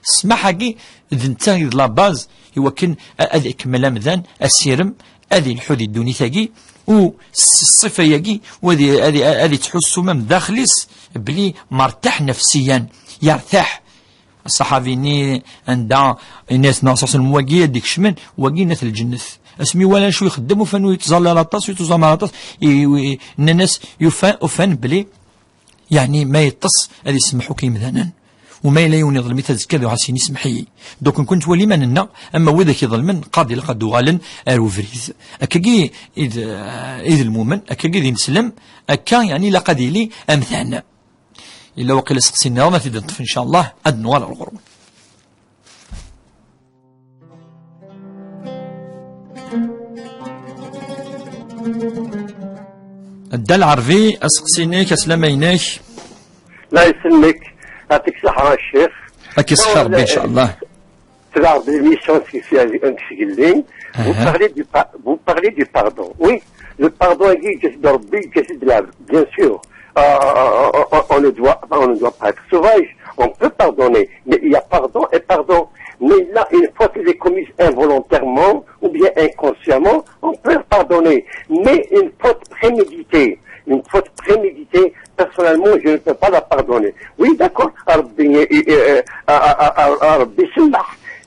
Ssmaḥ-agi d netta i d la base i wakken a-, ad ikemmel amdan asirem, ad ilḥu di ddunit-agi, u s ṣṣifa-agi, u ad i-, ad i-, ad ittḥussu ma mdaxel-is belli mertaḥ nefsiyan, yertaḥ. Ṣṣaḥabi-nni anda yenna-yas Nnabi صلى الله عليه وسلم: "Wagi ad d-ikecmen, wagi yenna-t lǧennet." Asmi wala acu ixeddem, ufan ur yettẓalla ara aṭas, ur yettẓamar aṭas, i, i, nnan-as, yufa-, ufan belli, yeɛni, ma yeṭṭes ad isemmeḥ akk i yimdanen. Uma yella yiwen iḍlem-it azekka, ad iruḥ ad s-yini: "Semmeḥ-iyi." Donc, nekkni nettwali iman-nneɣ, ama widak iḍelmen, qad ilaq ad d-uɣalen ar ubrid. Akkagi i d, i d lmumen, akkagi d ineslem, akka, yeɛni, ilaq ad yili amdan. Yella waqil aseqsi nniḍen, ad t-id-neṭṭef, ncallah, ad nuɣal ar ɣur-wen. Dda Lɛerbi, aseqsi-inek, aslama-inek. La yesselmek, atik saḥra ccix. Ad k-iṣeḥḥi Rebbi, ncallah. Tebɛeḍ l'émission si, si, si, si, vous parlez du pa-, vous parlez du pardon. Oui, le pardon, il existe de Rabbi, il existe de la, bien sûr. Euh, on, on- on ne doit, on ne doit pas être sauvage. On peut pardonner, mais il y a pardon et pardon. Mais là, une faute, elle est commise involontairement ou bien inconsciemment, on peut pardonner. Mais une faute préméditée, une faute préméditée, personnellement, je ne peux pas la pardonner. Oui, d'accord, Rabbi, euh, euh, euh, euh, euh, Rabbi,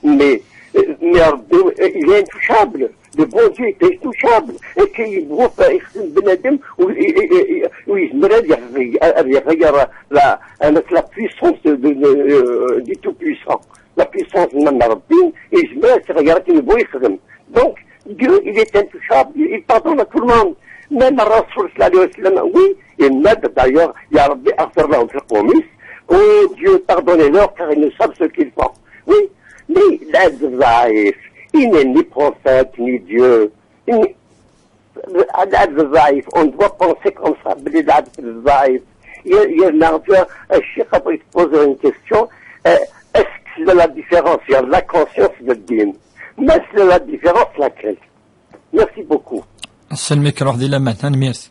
mais, euh, mais Rabbi, euh, il est intouchable. Le bon Dieu est intouchable. Et qu'il voit pas, il se met, ou, et, et, et, et, oui, il se met, il y a, il y a, il y a la, avec la puissance de, de, de, euh, du Tout-Puissant. La puissance même Rabbi, il se met, c'est-à-dire qu'il voit, il se met. Donc, Dieu, il est intouchable, il pardonne à tout le monde. Même Rasoul, sallallahu alayhi wa sallam, oui, il m'a dit d'ailleurs, يا ربي اغفر لهم في القوميس. Oh Dieu, pardonnez-leur car ils ne savent ce qu'ils font. Oui, mais l'abd الضعيف, il n'est ni prophète, ni Dieu. Il n'est- العبد الضعيف, on doit penser comme ça, بلي العبد الضعيف. Il y a, il y a un autre, euh, الشيخ بغيت poser une question. Euh, est-ce que c'est la différence, il y a la conscience de الدين. Mais c'est la différence laquelle? Merci beaucoup. Ass-a, lmikru di laman, tanemmirt.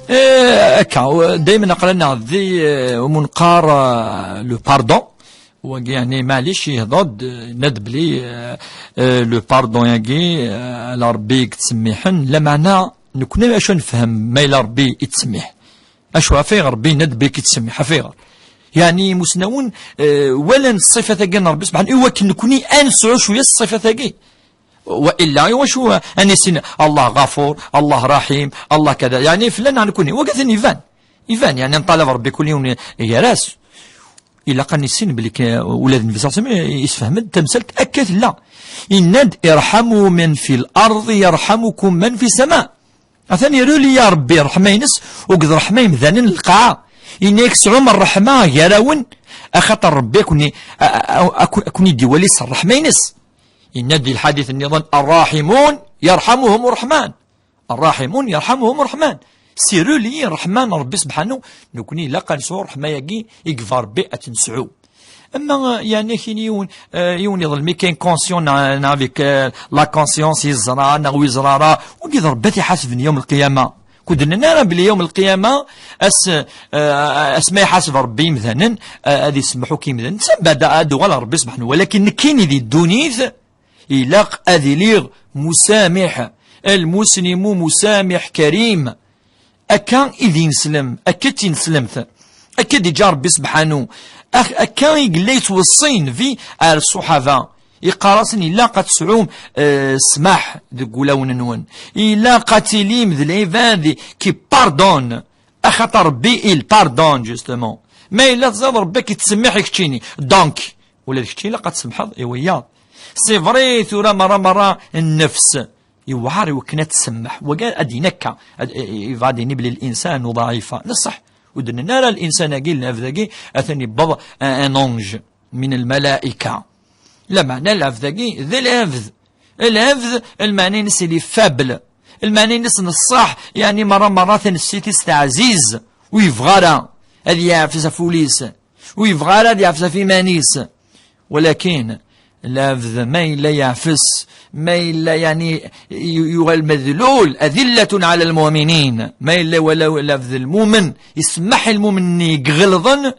Eh, akka, daymen aql-aneɣ di, eh, umunqar, eh, le pardon. Wagi, yeɛni, maɛlic, yehḍer-d, eh, yenna-d belli, eh, eh, le pardon-agi, eh, ala Rebbi i yettsemmiḥen, lameɛna nekkni acu nefhem ma yella Rebbi yettsemmiḥ? Acu ɣef ayɣer Rebbi yenna-d belli yettsemmiḥ? Ɣef ayɣer? Yeɛni, imusnawen, eh, walan ṣṣifat-agi n Rebbi subḥanahu, i wakken nekkni ad nesɛu cwiya ṣṣifat-agi. Wa illa, i wacu ad nissin Allah Ɣafur, Allah Raḥim, Allah kada? Yeɛni, fell-aneɣ nekkni, wagi atan iban. Iban, yeɛni, neṭṭalab Rebbi kul yiwen gar-as. Ilaq ad nissin belli k-, ula d Nnbi ṣalla Llahu ɛalayhi wa sallam yessefhem-d tamsalt akka tella. Yenna-d: "Irḥamu man fi l-ard, yarḥamukum man fi ssama." Atan iruli ya Rebbi ṛṛeḥma-ines, akked ṛṛeḥma imdanen n lqaɛa. Yenna-yak: "Sɛum ṛṛeḥma gar-awen, axaṭer Ṛebbi ad ken-, a, a, a, a ken-, ad ken-id-iwali s ṛṛeḥma-ines." Yenna-d di lḥadit nniḍen: "Ṛṛaḥimun yarḥamuhum ṛṛeḥman." "Ṛṛaḥimun yarḥamuhum ṛṛeḥman." C'est relié ṛṛeḥma n Ṛebbi subḥanahu, nekkni ilaq ad nesɛu ṛṛeḥma-agi i yebɣa Ṛebbi ad tt-nesɛu. Ama, eh, yeɛni, kini yiwen, eh, yiwen iḍelmi kan conscient neɣ, neɣ avec, eh, la conscience, yeẓra neɣ ur yeẓra ara, wagi d Ṛebbi ad t-iḥasben yawm lqiyama. Kud nnan ara belli yawm lqiyama, ass, eh, ass ma iḥaseb Ṛebbi imdanen, eh, ad isemmeḥ akk imdanen. Samba ad, ad uɣal Ṛebbi subḥanahu. Walakin nekkini di ddunit, ilaq ad iliɣ musamiḥ. Lmuslimu musamiḥ karim. Akka i d ineslem, akka d tineslemt, akka d-iǧǧa Ṛebbi subḥanu. Ak-, akka i yella yettweṣṣi Nnbi ar ṣṣuḥaba. Yeqqar-asen: "Ilaq ad tesɛum, eh, ssmaḥ deg wulawen-nwen. Ilaq ad tilim d lɛibad qui pardonne." Axaṭer Ṛebbi, il pardonne, justement. Ma yella teẓriḍ Ṛebbi ad k-ittsemmiḥ i keččini. Donc, ula d kečči ilaq ad tsemḥeḍ i wiyaḍ. C'est vrai, tura merra merra nnefs yewɛer i wakken ad tsemmeḥ. Wagi ad d-yini akka, ad, i, i, yebɣa ad d-yini belli الإنسان ضعيف. D ṣṣeḥ. Ur d-nenni ara الإنسان-agi, lɛebd-agi, atan yewweḍ un, un ange من الملائكة. Lameɛna lɛebd-agi d lɛebd. Lɛebd, lmeɛna-ines, il est faible. Lmeɛna-ines n ṣṣeḥ, yeɛni merra merra tanessit-is teɛziz, ur yebɣi ara ad yeɛfes ɣef wul-is, ur yebɣi ara ad yeɛfes ɣef iman-is. Walakin, labd ma yella yeɛfes, ma yella, yeɛni, yu-, yuɣal madlul, adillatun ɛala lmuminin, ma yella wala labd lmumen, isemmeḥ i lmumen-nni iɣelḍen,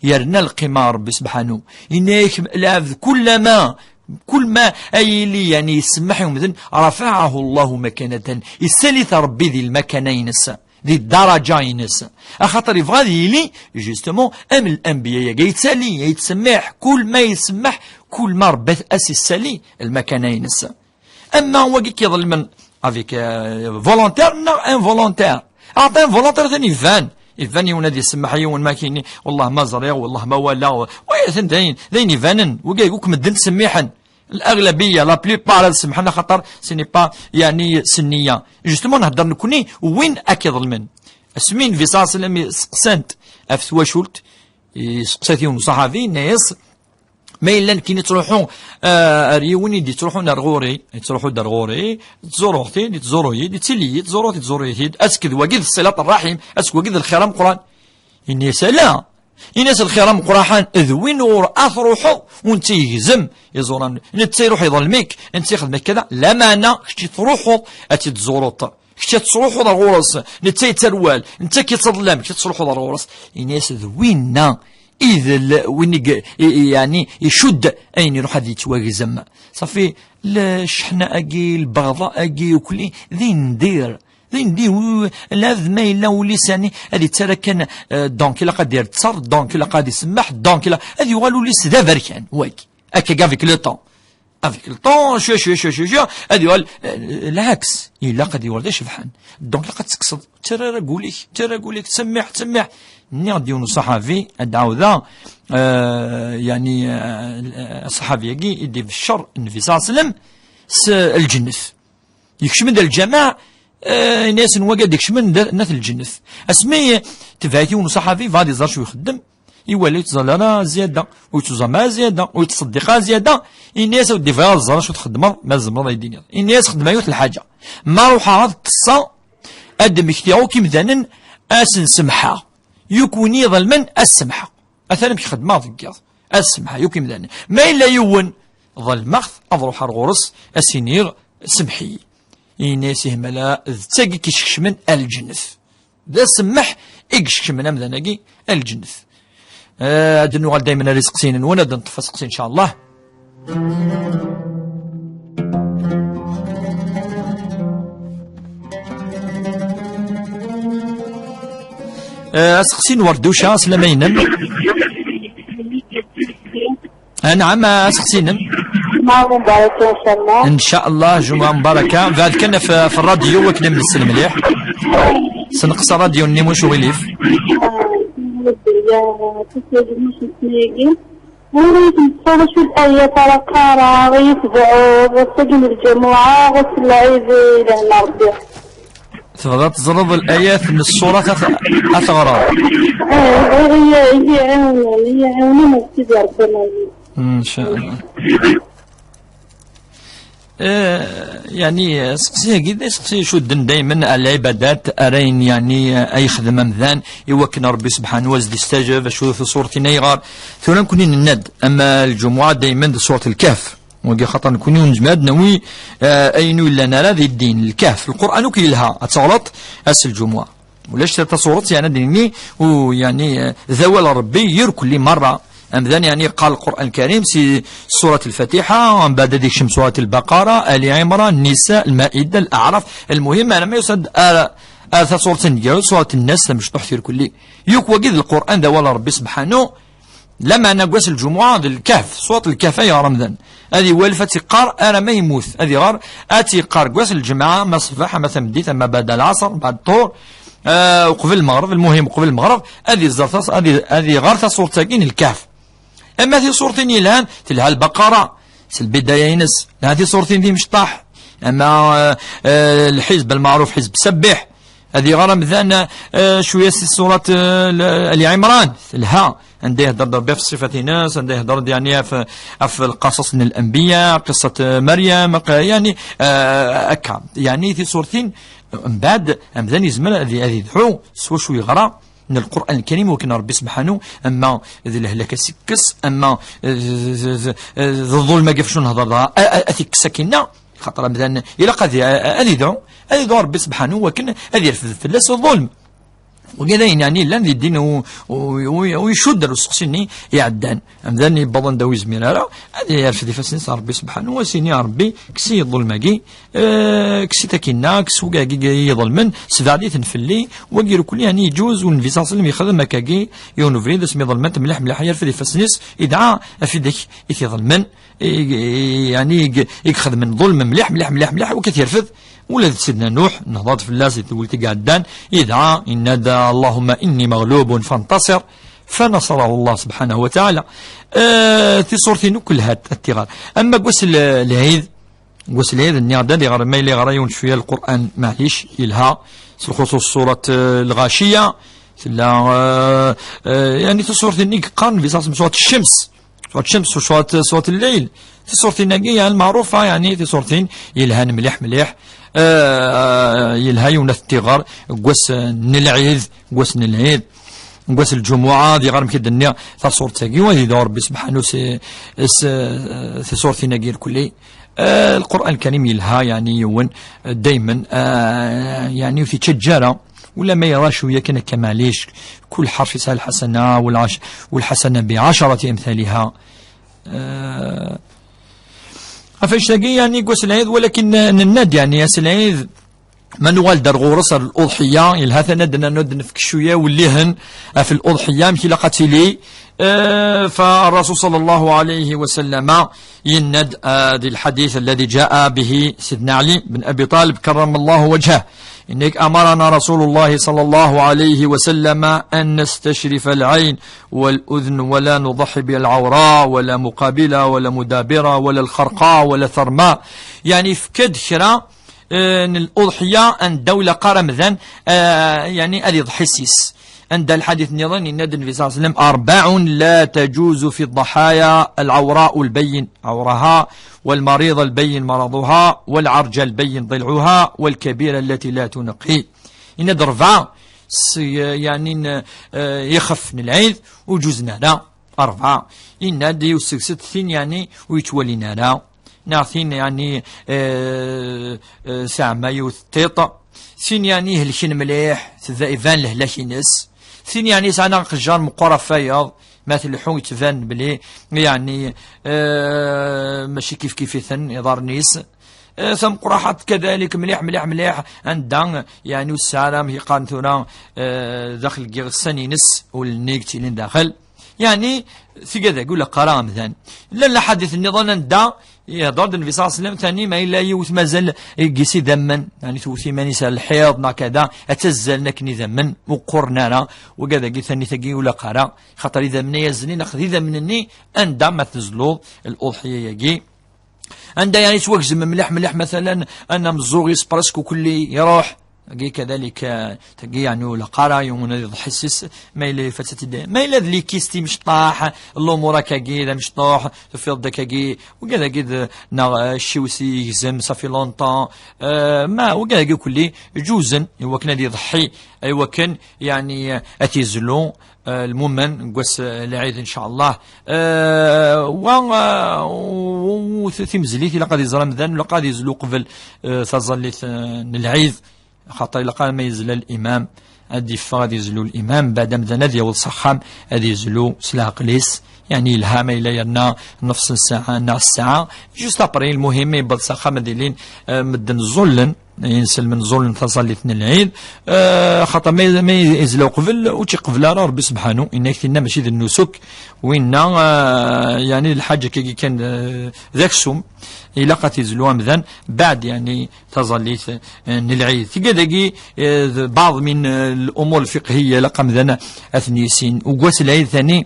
yerna lqima Rebbi subḥanu. Yenna-yak labd kullama, kul ma ay yili, yeɛni, isemmeḥ i umdan, rafaɛahu Allahu makanatan, isali-t Rebbi di lmakana-ines, di ddaraǧa-ines. Axaṭer yebɣa ad yili, justement, am l-anbiya-agi, yettali, yettsemmiḥ, kul ma isemmeḥ, kul ma Rebbi as-issali lmakana-ines. Ama wagi k-iḍelmen avec, euh, volontaire neɣ involontaire. Aɛṭi involontaire atan iban. Iban yiwen ad isemmeḥ i yiwen ma kini, wallah ma ẓriɣ, wallah ma walaɣ. Wa atan d ayen, d ayen ibanen. Wagi akk medden ttsemmiḥen. L'aɣlabiya, la plupart ad semmḥen axaṭer ce n'est pas, yeɛni, s nniya. Justement, nhedder nekkni win ad k-iḍelmen. Asmi Nnbi ṣalla Llahu ɛalayhi wa sallam seqsan-t ɣef twacult, iseqsa-t yiwen uṣaḥabi, yenna-yas, ma yella nekkini ttruḥu, ah, ar yiwen i d-ittruḥun ar ɣur-i, ittruḥu-d ar ɣur-i, ttzuruɣ-t-id, ittzuruy-id, ittili-yi-d, ttzuruɣ-t, ittzuruy-it, ass-k d wagi d ṣṣilat ṛṛaḥim, ass-k wagi d lxir ameqqran. Ini-as ala, ini-as lxir ameqqran d win ɣur ad truḥeḍ, u netta yegzem iẓuran, netta iruḥ iḍlem-ik, netta ixdem-ak kada, lameɛna kečč i truḥeḍ ad tt-id-tzuruḍ. Kečč ad tettruḥuḍ ar ɣur-s, netta yetterwal, netta k-yettḍellam, kečč ad tettruḥuḍ ar ɣur-s. Ini-as d winna i d l-, win i, i, i, yeɛni, icudd ayen iruḥ ad yettwagzem. Safi, le-, cceḥna-agi, lbeɣḍa-agi, ukli, d indir. D indir, w-, lɛebd ma yella wul-is, yeɛni, ad yettarra kan, euh, donc ilaq ad yerr tter, donc ilaq ad isemmeḥ, donc ilaq ad yuɣal wul-is d aberkan, wagi. Akka, avec le temps. Avec le temps, cwiya, cwiya, cwiya, cwiya, cwiya, ad yuɣal, eh, lɛaks. Ilaq ad yuɣal d acebḥan. Donc, ilaq ad tekkseḍ, ttarra ara gul-ik, ttarra gul-ik, ttsemmiḥ, ttsemmiḥ. Nniɣ-d yiwen uṣaḥabi, ad d-ɛawdeɣ, eh, yeɛni, eh, aṣaḥabi-agi i d-ibeccer Nnbi ṣalla Llahu ɛalayhi wa sallam s lǧennet. Yekcem-d lǧameɛ, eh, ini-asen wagi ad d-ikecmen d, nat lǧennet. Asmi tebɛet yiwen uṣaḥabi, bɣa ad iẓer acu ixeddem, iwala ur yettẓalla ara zzyada, ur yettuẓam ara zzyada, ur yettṣeddiq ara zzyada, ini-as a weddi bɣiɣ ad ẓreɣ acu txeddmeḍ, ma tzemreḍ ad yi-d-tiniḍ. Ini-as xeddmeɣ yiwet lḥaǧa. Ma ruḥeɣ ad ṭṭseɣ, ad d-mmektiɣ akk imdanen, ad sen-semḥeɣ. Yakk win i yi-iḍelmen, ad s-semḥeɣ. Atan amek xeddmeɣ deg yiḍ. Ad semḥeɣ yakk imdanen. Ma yella yiwen ḍelmeɣ-t, ad ruḥeɣ ar ɣur-s, ad s-iniɣ, semḥ-iyi. Ini-as ihmala d tagi k-iskecmen ar lǧennet. D asemmeḥ i iskecmen amdan-agi ar lǧennet. Eh, ad nuɣal daymen ar iseqsiyen-nwen, ad neṭṭef aseqsi, ncallah. Eh, aseqsi n Werduca, aslama-inem. Anɛam, aseqsi-inem. Jumɛa mubaraka, ncallah. Ncallah, jumɛa mubaraka. Beɛd kan ɣef, ɣef ṛṛadyu, akken ad nesel mliḥ. Senqes ṛṛadyu-nni, muc uɣilif. Ur iyi-tmeṣṣaḍ acu d ayat ara qqareɣ, i yetbeɛɛu, ass-agi n lǧamuɛa, ass n lɛid, ilehna Rebbi. Tebɣiḍ ad teẓreḍ l-ayat n ṣṣurat ad t-, ad teɣreḍ? Eh, bɣiɣ i, i yi-iɛiwnen, i yi-iɛiwnen ad Sidi Rebbi. Ncallah. Eh, yeɛni, aseqsi-agi d aseqsi icudden daymen ar lɛibadat, ar ayen, yeɛni, ay yexdem amdan, i wakken Rebbi subḥanu ad s-d-istajeb, acu d tuṣuṛtin ay yeɣar. Tura nekkni nenna-d, ama lǧumuɛa daymen d suṛat Lkehf. Wagi xaṭer nekkni ur nezmir ad nawi, eh, ayen ur yellan ara di ddin. Lkehf, Lqur'an akk yelha, ad teɣreḍ ass n lǧumuɛa. Ulac tasuret, yeɛni ad d-nini, u, yeɛni, eh, d awal n Rebbi irkelli merra. Amdan, yeɛni, yeqqar Lqur'an Lkarim si surat Lfatiḥa, mbeɛd ad ikcem surat Lbaqara, Ali Ɛimran, Nisa, Lmaida, Laɛraf. Lmuhim, arma yusa-d ar, ar tasuret n gar surat Nnas, tamecṭuḥt irkelli. Yakk wagi d Lqur'an, d awal n Rebbi subḥanu. Lameɛna deg wass n lǧumuɛa d Lkehf, surat Lkehf ay yeɣra amdan. Ad iwalef ad tt-iqqar arma yemmut, ad iɣer, ad tt-iqqar deg wass n lǧemɛa, ama ṣṣbeḥ, ama tameddit, ama beɛd lɛaṣer, beɛd ṭṭur, ah, uqbel lmeɣreb, lmuhim uqbel lmeɣreb, ad iẓer tas-, ad i-, ad iɣer tasuret-agi n Lkehf. Ama tiṣurtin yelhan, telha Lbaqara, s lbidaya-ines, lhan tiṣurtin d imecṭaḥ, ama, ah, ah, lḥizb lmeɛruf, ḥizb Sabbih, Ad iɣer amdan, eh, cwiya si surat, eh, l-, Ali Ɛimran, telha. Anda ihder-d Rebbi ɣef ṣṣifat-ines, anda ihder-d, yeɛni, ɣef, ɣef lqaṣaṣ n lanbiya, qissat, eh, Maryam, aq-, yeɛni, eh, akka. Yeɛni tisurtin, mbeɛd, amdan yezmer ad, ad idɛu s wacu yeɣra n Lqur'an Lkarim, wakken Rebbi Sebḥanu, ama d lehlak ad s-ikkes, ama d, d, d, d, d ḍulm-agi ɣef acu nehder dɣa, a, a, ad t-ikkes akkinna. Xaṭer amdan ilaq ad i-, ad idɛu, ad idɛu Rebbi Sebḥanu wakken ad yerfed fell-as ḍulm. Wagi d ayen, yeɛni, yellan di ddin u, u, u, u icudd ar useqsi-nni iɛeddan. Amdan yewweḍ anda ur yezmir ara, ad yerfed ifassen-is ɣer Rebbi Sebḥanu, ad s-yini: "A Rebbi, kkes-iyi ḍulm-agi, eh, kkes-it akkinna, kkes wagi i yi-iḍelmen, sbeɛd-iten fell-i." Wagi irkel, yeɛni, yeǧuz, u Nnbi ṣalla Llahu ɛalayhi wa sallam yexdem akkagi, yiwen ubrid, asmi ḍelmen-t mliḥ, mliḥ, yerfed ifassen-is, idɛa ɣef widak i t-iḍelmen, i, i, yeɛni, i, i ixedmen ḍulm mliḥ, mliḥ, mliḥ, mliḥ, u ad t-yerfed. Ula d Sidna Nuḥ, nehḍer-d fell-as di tewwelt i iɛeddan, idɛa, yenna-d: "Allahumma inni maghlubun fantasir", fanasarahu Allah subḥanahu wa taɛala. Eh, tiṣurtin akk lhant ad t-iɣer. Ama deg wass l-, lɛid, deg wass lɛid, nniɣ-d ad iɣer, ma yella yeɣra yiwen cwiya Lqur'an, maɛlic, yelha, s lxuṣuṣ surat, eh, Lɣaciya, tella, eh, eh, yeɛni tiṣurtin i yeqqaren di surat Ccems. Surat Ccems, surat, surat Lleyl. Tiṣurtin-agi, yeɛni, lmeɛrufa, yeɛni, tiṣurtin yelhan mliḥ, mliḥ. Eh, yelha yiwen ad t-iɣer deg wass, eh, n lɛid, deg wass n lɛid, deg wass n lǧumuɛa, ad iɣer, amek i d-nniɣ, taṣurt-agi, u ad idɛu Rebbi Sebḥanu s, s, tiṣurtin-agi irkelli. Eh, Lqur'an Lkarim yelha, yeɛni, yiwen, eh, daymen, eh, yeɛni, ur t-ittaǧǧa ara. Ulamma yeɣra cwiya kan akka, maɛlic, kul ḥerf yesɛa lḥasana, walɛac-, walḥasana biɛacrati amthaliha. Eh, ɣef annect-agi, yeɛni, deg wass lɛid, walakin, eh, nenna-d, yeɛni, ass lɛid, ma nuɣal-d ar ɣur-s, ar luḍḥiya, yelha-t ad d-, ad d-nefk cwiya iwellihen ɣef luḍḥiya, amek ilaq ad tili. Eh, fa Rasul ṣalla Llahu ɛalayhi wa sallam, yenna-d, eh, di lḥadit alladhi ǧa'a bihi Sidna Ɛli ben Abi Ṭalib, karrama Llahu wajhah. Yenna-k: "Amarana Rasulullah ṣalla Llahu ɛalayhi wa sallam an nastacrif al-ɛayn wal-udhn wa la nuḍaḥi bil-ɛawra wa la muqabila wa la mudabira wa la lxarqa wa la tharma." Yeɛni, yefka-d kra, eh, n luḍḥiya anda ur ilaq ara amdan, eh, yeɛni, ad iḍḥi s-is. Anda lḥadit nniḍen, yenna-d Nnbi ṣalla Llahu ɛalayhi wa sallam: "Arbaɛun la taǧuzu fi ḍḍaḥaya, al-ɛawra'u al-bayyin ɛawraha, wal-mariḍa al-bayyin maraḍuha, wal-ɛarǧa al-bayyin ḍilɛuha, wal-kabira allati la tunaqi." Yenna-d rebɛa s-, yeɛni, n, eh, ixef n lɛid ur ǧuzen ara. Rebɛa. Yenna-d yiwet seg-sent, tin, yeɛni, ur yettwalin ara, neɣ tin, yeɛni, eh, eh, tesɛa yiwet n tiṭ, tin, yeɛni, ihelken mliḥ, tba-, iban lehlak-ines, tin, yeɛni, yesɛan aqejjar meqqer ɣef wayeḍ, ma tleḥḥu yettban belli, yeɛni, eh, mačči kifkif-iten iḍarren-is. Eh, tameqqraḥaṭ kadalik mliḥ, mliḥ, mliḥ, anda, yeɛni, ur tesɛi ara, amek i qqaren tura, eh, daxel n yiɣsan-ines, ul-nni i yettilin daxel. Yeɛni, tigad-agi ur ilaq ara amdan. Llan laḥadit nniḍen anda ihder-d Nnbi ṣalla Llahu ɛalayhi wa sallam, tani ma yella yiwet mazal deg-s idammen, yeɛni, tewwet iman-is ar lḥiḍ neɣ kada, ad ttazzalen akken idammen, ur qquren ara. Wagad-agi, tanit-agi ur ilaq ara, xaṭer idammen-a azzlen, aql-i d idammen-nni anda ma tezluḍ luḍḥiya-agi. Anda, yeɛni, yettwagzem mliḥ, mliḥ, matalan, anameẓẓuɣ-is presque ukelli iruḥ. Agi kadalik, eh, tagi, yeɛni, ur ilaq ara yiwen ad iḍḥi s-is, ma yella yufa-tt-id. Ma yella d likist imecṭaḥ, lumuṛ akkagi d amecṭuḥ, tufiḍ-d akkagi, wagad-agi d, neɣ, eh, cciw-is yegzem, ça fait longtemps, eh, ma wagad-agi ukelli ǧuzen, i wakken ad iḍḥi, i wakken, yeɛni, eh, ad t-izlu, eh, lmumen deg wass, eh, lɛid, ncallah. Eh, wa, eh, u, u, u, t-, timezlit ilaq ad iẓer amdan, ilaq ad izlu qbel, eh, taẓallit, eh, n lɛid, xaṭer ilaq ara ma yezla limam, ad d-iffeɣ ad izlu limam, mbeɛd amdan ad yaweḍ s axxam, ad izlu s leɛqel-is, yeɛni yelha ma yella yerna nefs n ssaɛa neɣ ssaɛa, juste après, lmuhim, ma yewweḍ s axxam ad ilin, eh, medden ẓẓullen, inselmen ẓẓullen taẓallit n lɛid, eh, xaṭer ma, ma yezla uqbel, ur tt-iqbel ara Rebbi Sebḥanu, yenna-k tinna mačči d nnusuk, winna, eh, yeɛni d lḥaǧa akkagi kan, eh, d aksum, ilaq ad t-izlu amdan, baɛd, yeɛni, taẓallit, eh, n lɛid. Tigad-agi, eh, d baɛḍ min, eh, lumur lfiqhiya ilaq amdan ad ten-yissin. Deg wass lɛid tani,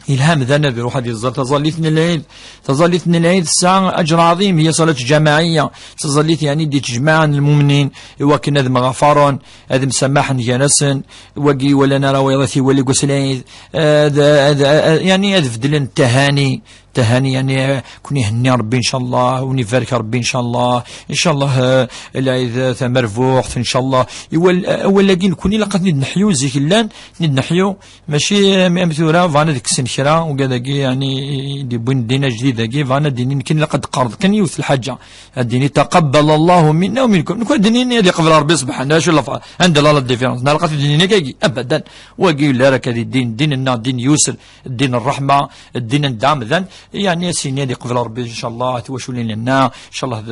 Yelha amdan ad iruḥ ad iẓer taẓallit n lɛid. Taẓallit n lɛid tesɛa aǧr ɛḍim, hiya ṣalat ǧamaɛiyya. Taẓallit, yeɛni, d-ittjemɛen lmumnin i wakken ad mɣafaren, ad msamaḥen gar-asen. Wagi iwalan ara wayeḍ ad t-iwali deg wass n lɛid, ad, ad, ad, yeɛni, ad beddlen ttahani. Ttahani, yeɛni, ad ken-ihenni Ṛebbi, ncallah, ad wen-ibarek Ṛebbi, ncallah. Ncallah, eh, lɛid, eh, tamerbuḥt, ncallah. Iwal-, awal-agi nekni ilaq ad ten-id-neḥyu, zik llan, ten-id-neḥyu. Mačči am, am tura, bɣan ad kksen kra, ugad-agi, yeɛni, i d-iwwin ddin ajdid-agi, bɣan ad d-inin kan ilaq ad d-qqareḍ kan yiwet lḥaǧa. Ad d-ini, "Taqabbal Allahu minna wa minkum." Nekk ad d-nini ad iqbel Ṛebbi subḥanahu, acu lafeɣ, anda la la différence? Neɣ ilaq ad t-id-nini akkagi? Abadan. Wagi ur yelli ara akka di ddin, ddin-nneɣ, ddin yusr, ddin ṛṛeḥma, ddin anda amdan, yeɛni, ad s-yini ad iqbel Ṛebbi, ncallah, tiwaculin nneɣ, ncallah, d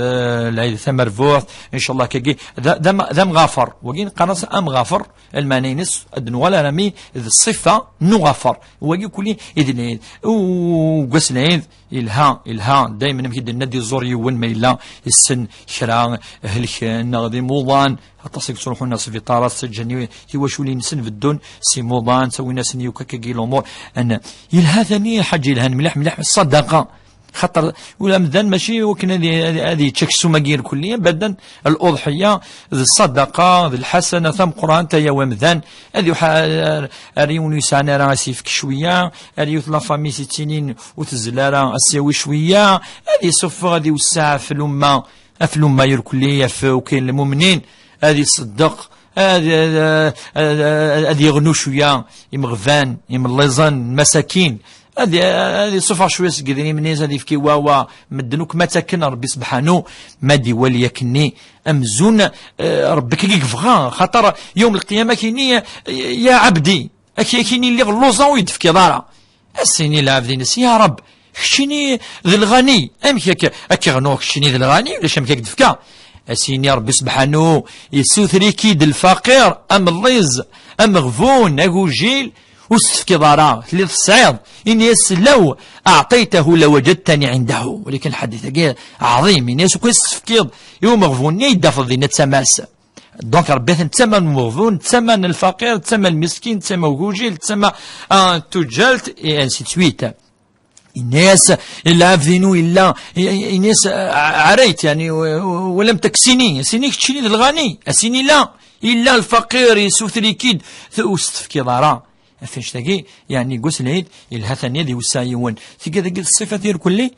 lɛid tamerbuḥt, ncallah, akkagi, d, d am-, d amɣafar. Wagi neqqar-as amɣafar, lmeɛna-ines, ad d-nuɣal armi d ṣṣifa n uɣafar. Wagi kulli i d lɛid. U, deg wass n lɛid, yelha, yelha, daymen amek i d-nenna, ad iẓur yiwen ma yella issen kra helken neɣ d imuḍan. Aṭas i yettruḥun ar sbiṭarat, ttaǧǧan i, tiwaculin-nsen beddun s imuḍan, ttawin-asen yakk akkagi lumuṛ. An-, yelha tani, lḥaǧa yelhan mliḥ, mliḥ, ṣṣadaqa. Xaṭer ula amdan mačči wakken ad i-, ad, ad yečč aksum-agi irkelli, abadan, l'uḍḥiyya d ṣṣadaqa, d lḥasana tameqqrant, ay awamdan, ad yuḥ-, ar, ar yiwen ur yesɛan ara ad s-yefk cwiya, ar yiwet la famille s-ittinin ur tezzel ara ad s-yawi cwiya, ad isuffeɣ, ad iwesseɛ ɣef lumma, ɣef lumma irkelli, ɣef ukin lmumnin, ad iṣeddeq, ad, ad, ad, ad, ad yeɣnu cwiya imeɣban, imellaẓen, masakin, ad, ad isuffeɣ cwiya seg idrimen-is, ad yefk i wawa, medden akk ma ttaken Ṛebbi subḥanu, ma d-iwali akkenni, amzun, eh, Ṛebbi akka i yebɣa, xaṭer yawm lqiyama ad k-yini, "Ya ɛebdi, ak-, ad k-yini lliɣ lluẓa ur yi-d-tefkiḍ ara." Ad s-yini lɛebd-ines, "Ya Ṛeb, keččini d lɣani, amek ak-, ad k-iɣnuɣ keččini d lɣani, ulac amek ad k-d-fkeɣ?" Ad s-yini Ṛebbi subḥanu, yessuter-ik-id lfaqir, amellaẓ, ameɣbun, agujil, ur s-tefkiḍ ara, telliḍ tesɛiḍ. Ini-as, "Law aɛṭaytahu lawajadtani ɛindahu." Walakin lḥadit-agi ɛḍim, ini-as, "Ukan s-tefkiḍ i umeɣbun-nni, ad yi-d-tafeḍ dinna d tama-s." Donc, Ṛebbi atan d tama n umeɣbun, d tama n lfaqir, d tama n lmiskin, d tama n ugujil, d tama, ah, n tuǧǧalt, et ainsi de suite. Ini-as, lɛebd-inu yella, ini-as, ɛarayt, yani, walam taksini, as-ini keččini d lɣani, as-ini la, yella lfaqir, yessuter-ik-id, ur s-tefkiḍ ara. Ɣef annect-agi, yani, deg wass n lɛid, yelha tani ad iwesseɛ yiwen. Tga dagi d ṣṣifat irkelli,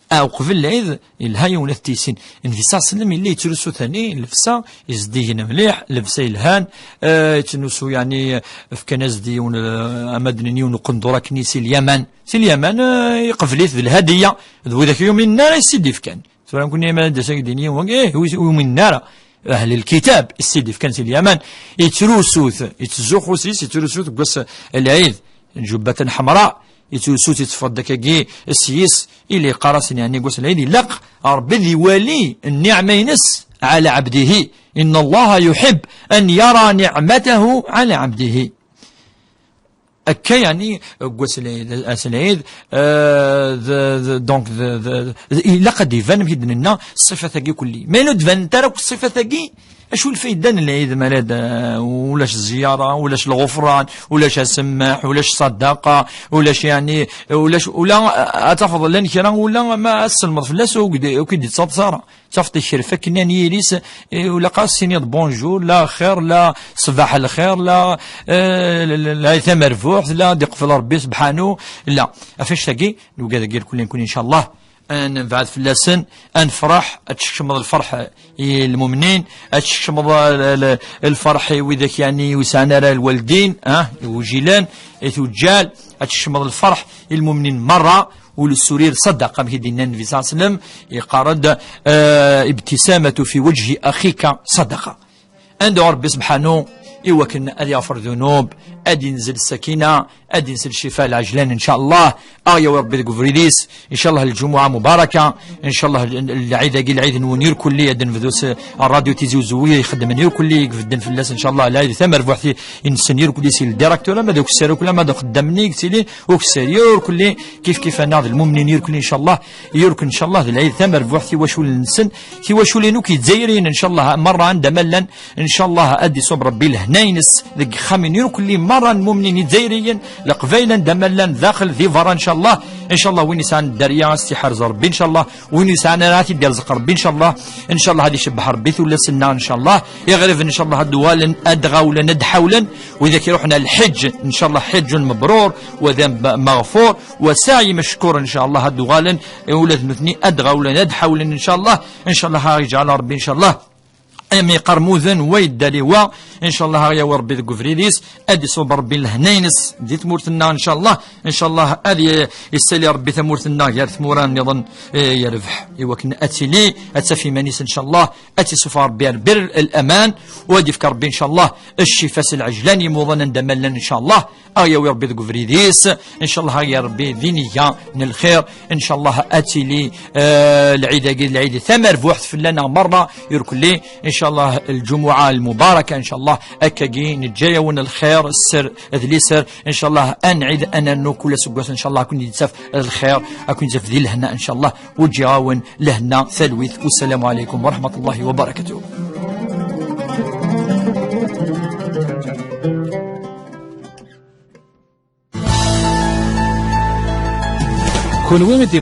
ah, uqbel lɛid, yelha yiwen ad t-tissin. Nnbi ṣalla Llahu ɛalayhi wa sallam yella yettlusu tani, llebsa izeddigen mliḥ, llebsa yelhan, eh, yettnusu, yani, fkan-as-d yiwen, eh, ama d-nini yiwen uqendur akken si Lyaman. Si Lyaman, eh, iqbel-it d lhadiya, d widak ur yuminen ara i s-id-ifkan. Tura nekkni ma d-as ak-d-ini yiwen, eh, ur yuminen ara. Ahl lkitab, i s-id-ifkan si Lyaman, yettrusu-t, yettzuxxu s-is, yettrusu-t deg wass n lɛid, lǧubbatan ḥemra, yettrusu-t, yetteffeɣ-d akkagi s-yes, ili yeqqar-asen, yeɛni, deg wass n lɛid, ilaq Ṛebbi ad iwali nniɛma-ines ɛala ɛebdihi. Inna Allaha yuḥib an yara niɛmatahu ɛala ɛebdihi. Akka, yeɛni, deg wass n lɛid, ass n lɛid, euh, d, d, donc, d, d, d, ilaq ad d-iban, amek i d-nenna, ṣṣifat-agi kulli. Ma yella ur d-banent ara akk ṣṣifat-agi, acu lfayda n lɛid, ma la d, euh, ulac zziyara, ulac lɣufran, ulac asemmaḥ, ulac ṣṣadaqa, ulac, yeɛni, ulac, ula, euh, ad tafeḍ llan kra, ula ma ad tselmeḍ fell-as, ur k-d-, ur k-id-ittaḍsa ara. Tafeḍ ikref akken an yiri-s, eh, ur ilaq ara s-tiniḍ bonjour, la xir, la ṣbaḥ lxir, la, eh, la, la, la tamerbuḥt, la d-iqbel Ṛebbi subḥanu, la. Ɣef annect-agi, nugad-agi irkelli nekkni, ncallah, ad nebɛed fell-asen, ad nefreḥ, ad teskecmeḍ lferḥ i lmumnin, ad teskecmeḍ l-, l-, lferḥ i widak, yeɛni, ur sɛan ara lwaldin, ah, igujilen, i tuǧǧal, ad teskecmeḍ lferḥ i lmumnin merra, وللسرير صدقة, amek i d-yenna Nnbi صلى الله عليه وسلم, yeqqar-d, eh, "ابتسامة في وجه أخيك صدقة." Ad nedɛu Ṛebbi subḥanu i wakken ad yeɣfer dunub, ad yenzel sakina, ad yenzel ccifa lɛejlan, ncallah. Ad aɣ-yawi Ṛebbi deg ubrid-is, ncallah, lǧumuɛa mubaraka, ncallah, l-, l-, lɛid-agi, lɛid-nwen irkelli, ad nebdu s ṛṛadyu Tizi Uzzu, ixeddmen irkelli, i ibedden fell-as, ncallah, lɛid tamerbuḥt i, i nessen irkelli si ldirektur, ama d ukessar irkelli, ama d uxeddam-nni i yettilin, ukessar irkelli, kif kif-aneɣ d lmumnin irkelli, ncallah, irkelli, ncallah, d lɛid tamerbuḥt i tiwaculin-nsen, tiwaculin akk izzayriyen, ncallah, merra anda ma llan, ncallah, ad d-iṣubb Ṛebbi lehna-ines deg yexxamen irkelli, Merra n mumnin izzayriyen, leqbayel anda ma llan daxel di berra, ncallah. Ncallah win yesɛan dderya ad s-t-iḥrez Rebbi, ncallah. Win yesɛan ara ad t-id-irzeq Rebbi, ncallah. Ncallah ad icebbeḥ Rebbi tullas-nneɣ, ncallah. Iɣriben, ncallah, ad d-uɣalen, ad d-ɣawlen, ad d-ḥawlen. Widak iruḥen ar lḥeǧǧ, ncallah, ḥeǧǧun mebrur, wa d am-, meɣfur, wa saɛyi meckur, ncallah, ad d-uɣalen. Ula d nutni ad d-ɣawlen, ad d-ḥawlen, ncallah. Ncallah ad iǧɛel Rebbi, ncallah, am iqermuden wa yedda liwa, ncallah ad yawi Rebbi deg ubrid-is, ad iṣub Rebbi lehna-ines di tmurt-nneɣ, ncallah. Ncallah ad y-, yessali Rebbi tamurt-nneɣ gar tmura nniḍen, eh, yerbeḥ, i wakken ad tili, ad taf iman-is, ncallah, ad tt-isuffeɣ Rebbi ar bir l-aman, u ad yefk Rebbi, ncallah, ccifa s lɛejlan imuḍan anda ma llan, ncallah. Ad yawi Rebbi deg ubrid-is, ncallah, ad yawi Rebbi di nniya n lxir, ncallah, ad tili, eh, lɛid-agi d lɛid tamerbuḥt fell-aneɣ merra irkelli, ncallah, lǧumuɛa lmubaraka, ncallah, akkagi neǧǧa-yawen lxir, sser d liser, ncallah, ad nɛid ad nernu kul aseggas, ncallah, ad ken-id-taf lxir, ad ken-id-taf di lehna, ncallah, u ǧǧiɣ-awen lehna, talwit, wassalamu ɛalaykum wa rahmatullahi wa barakatuh. Kunwi i d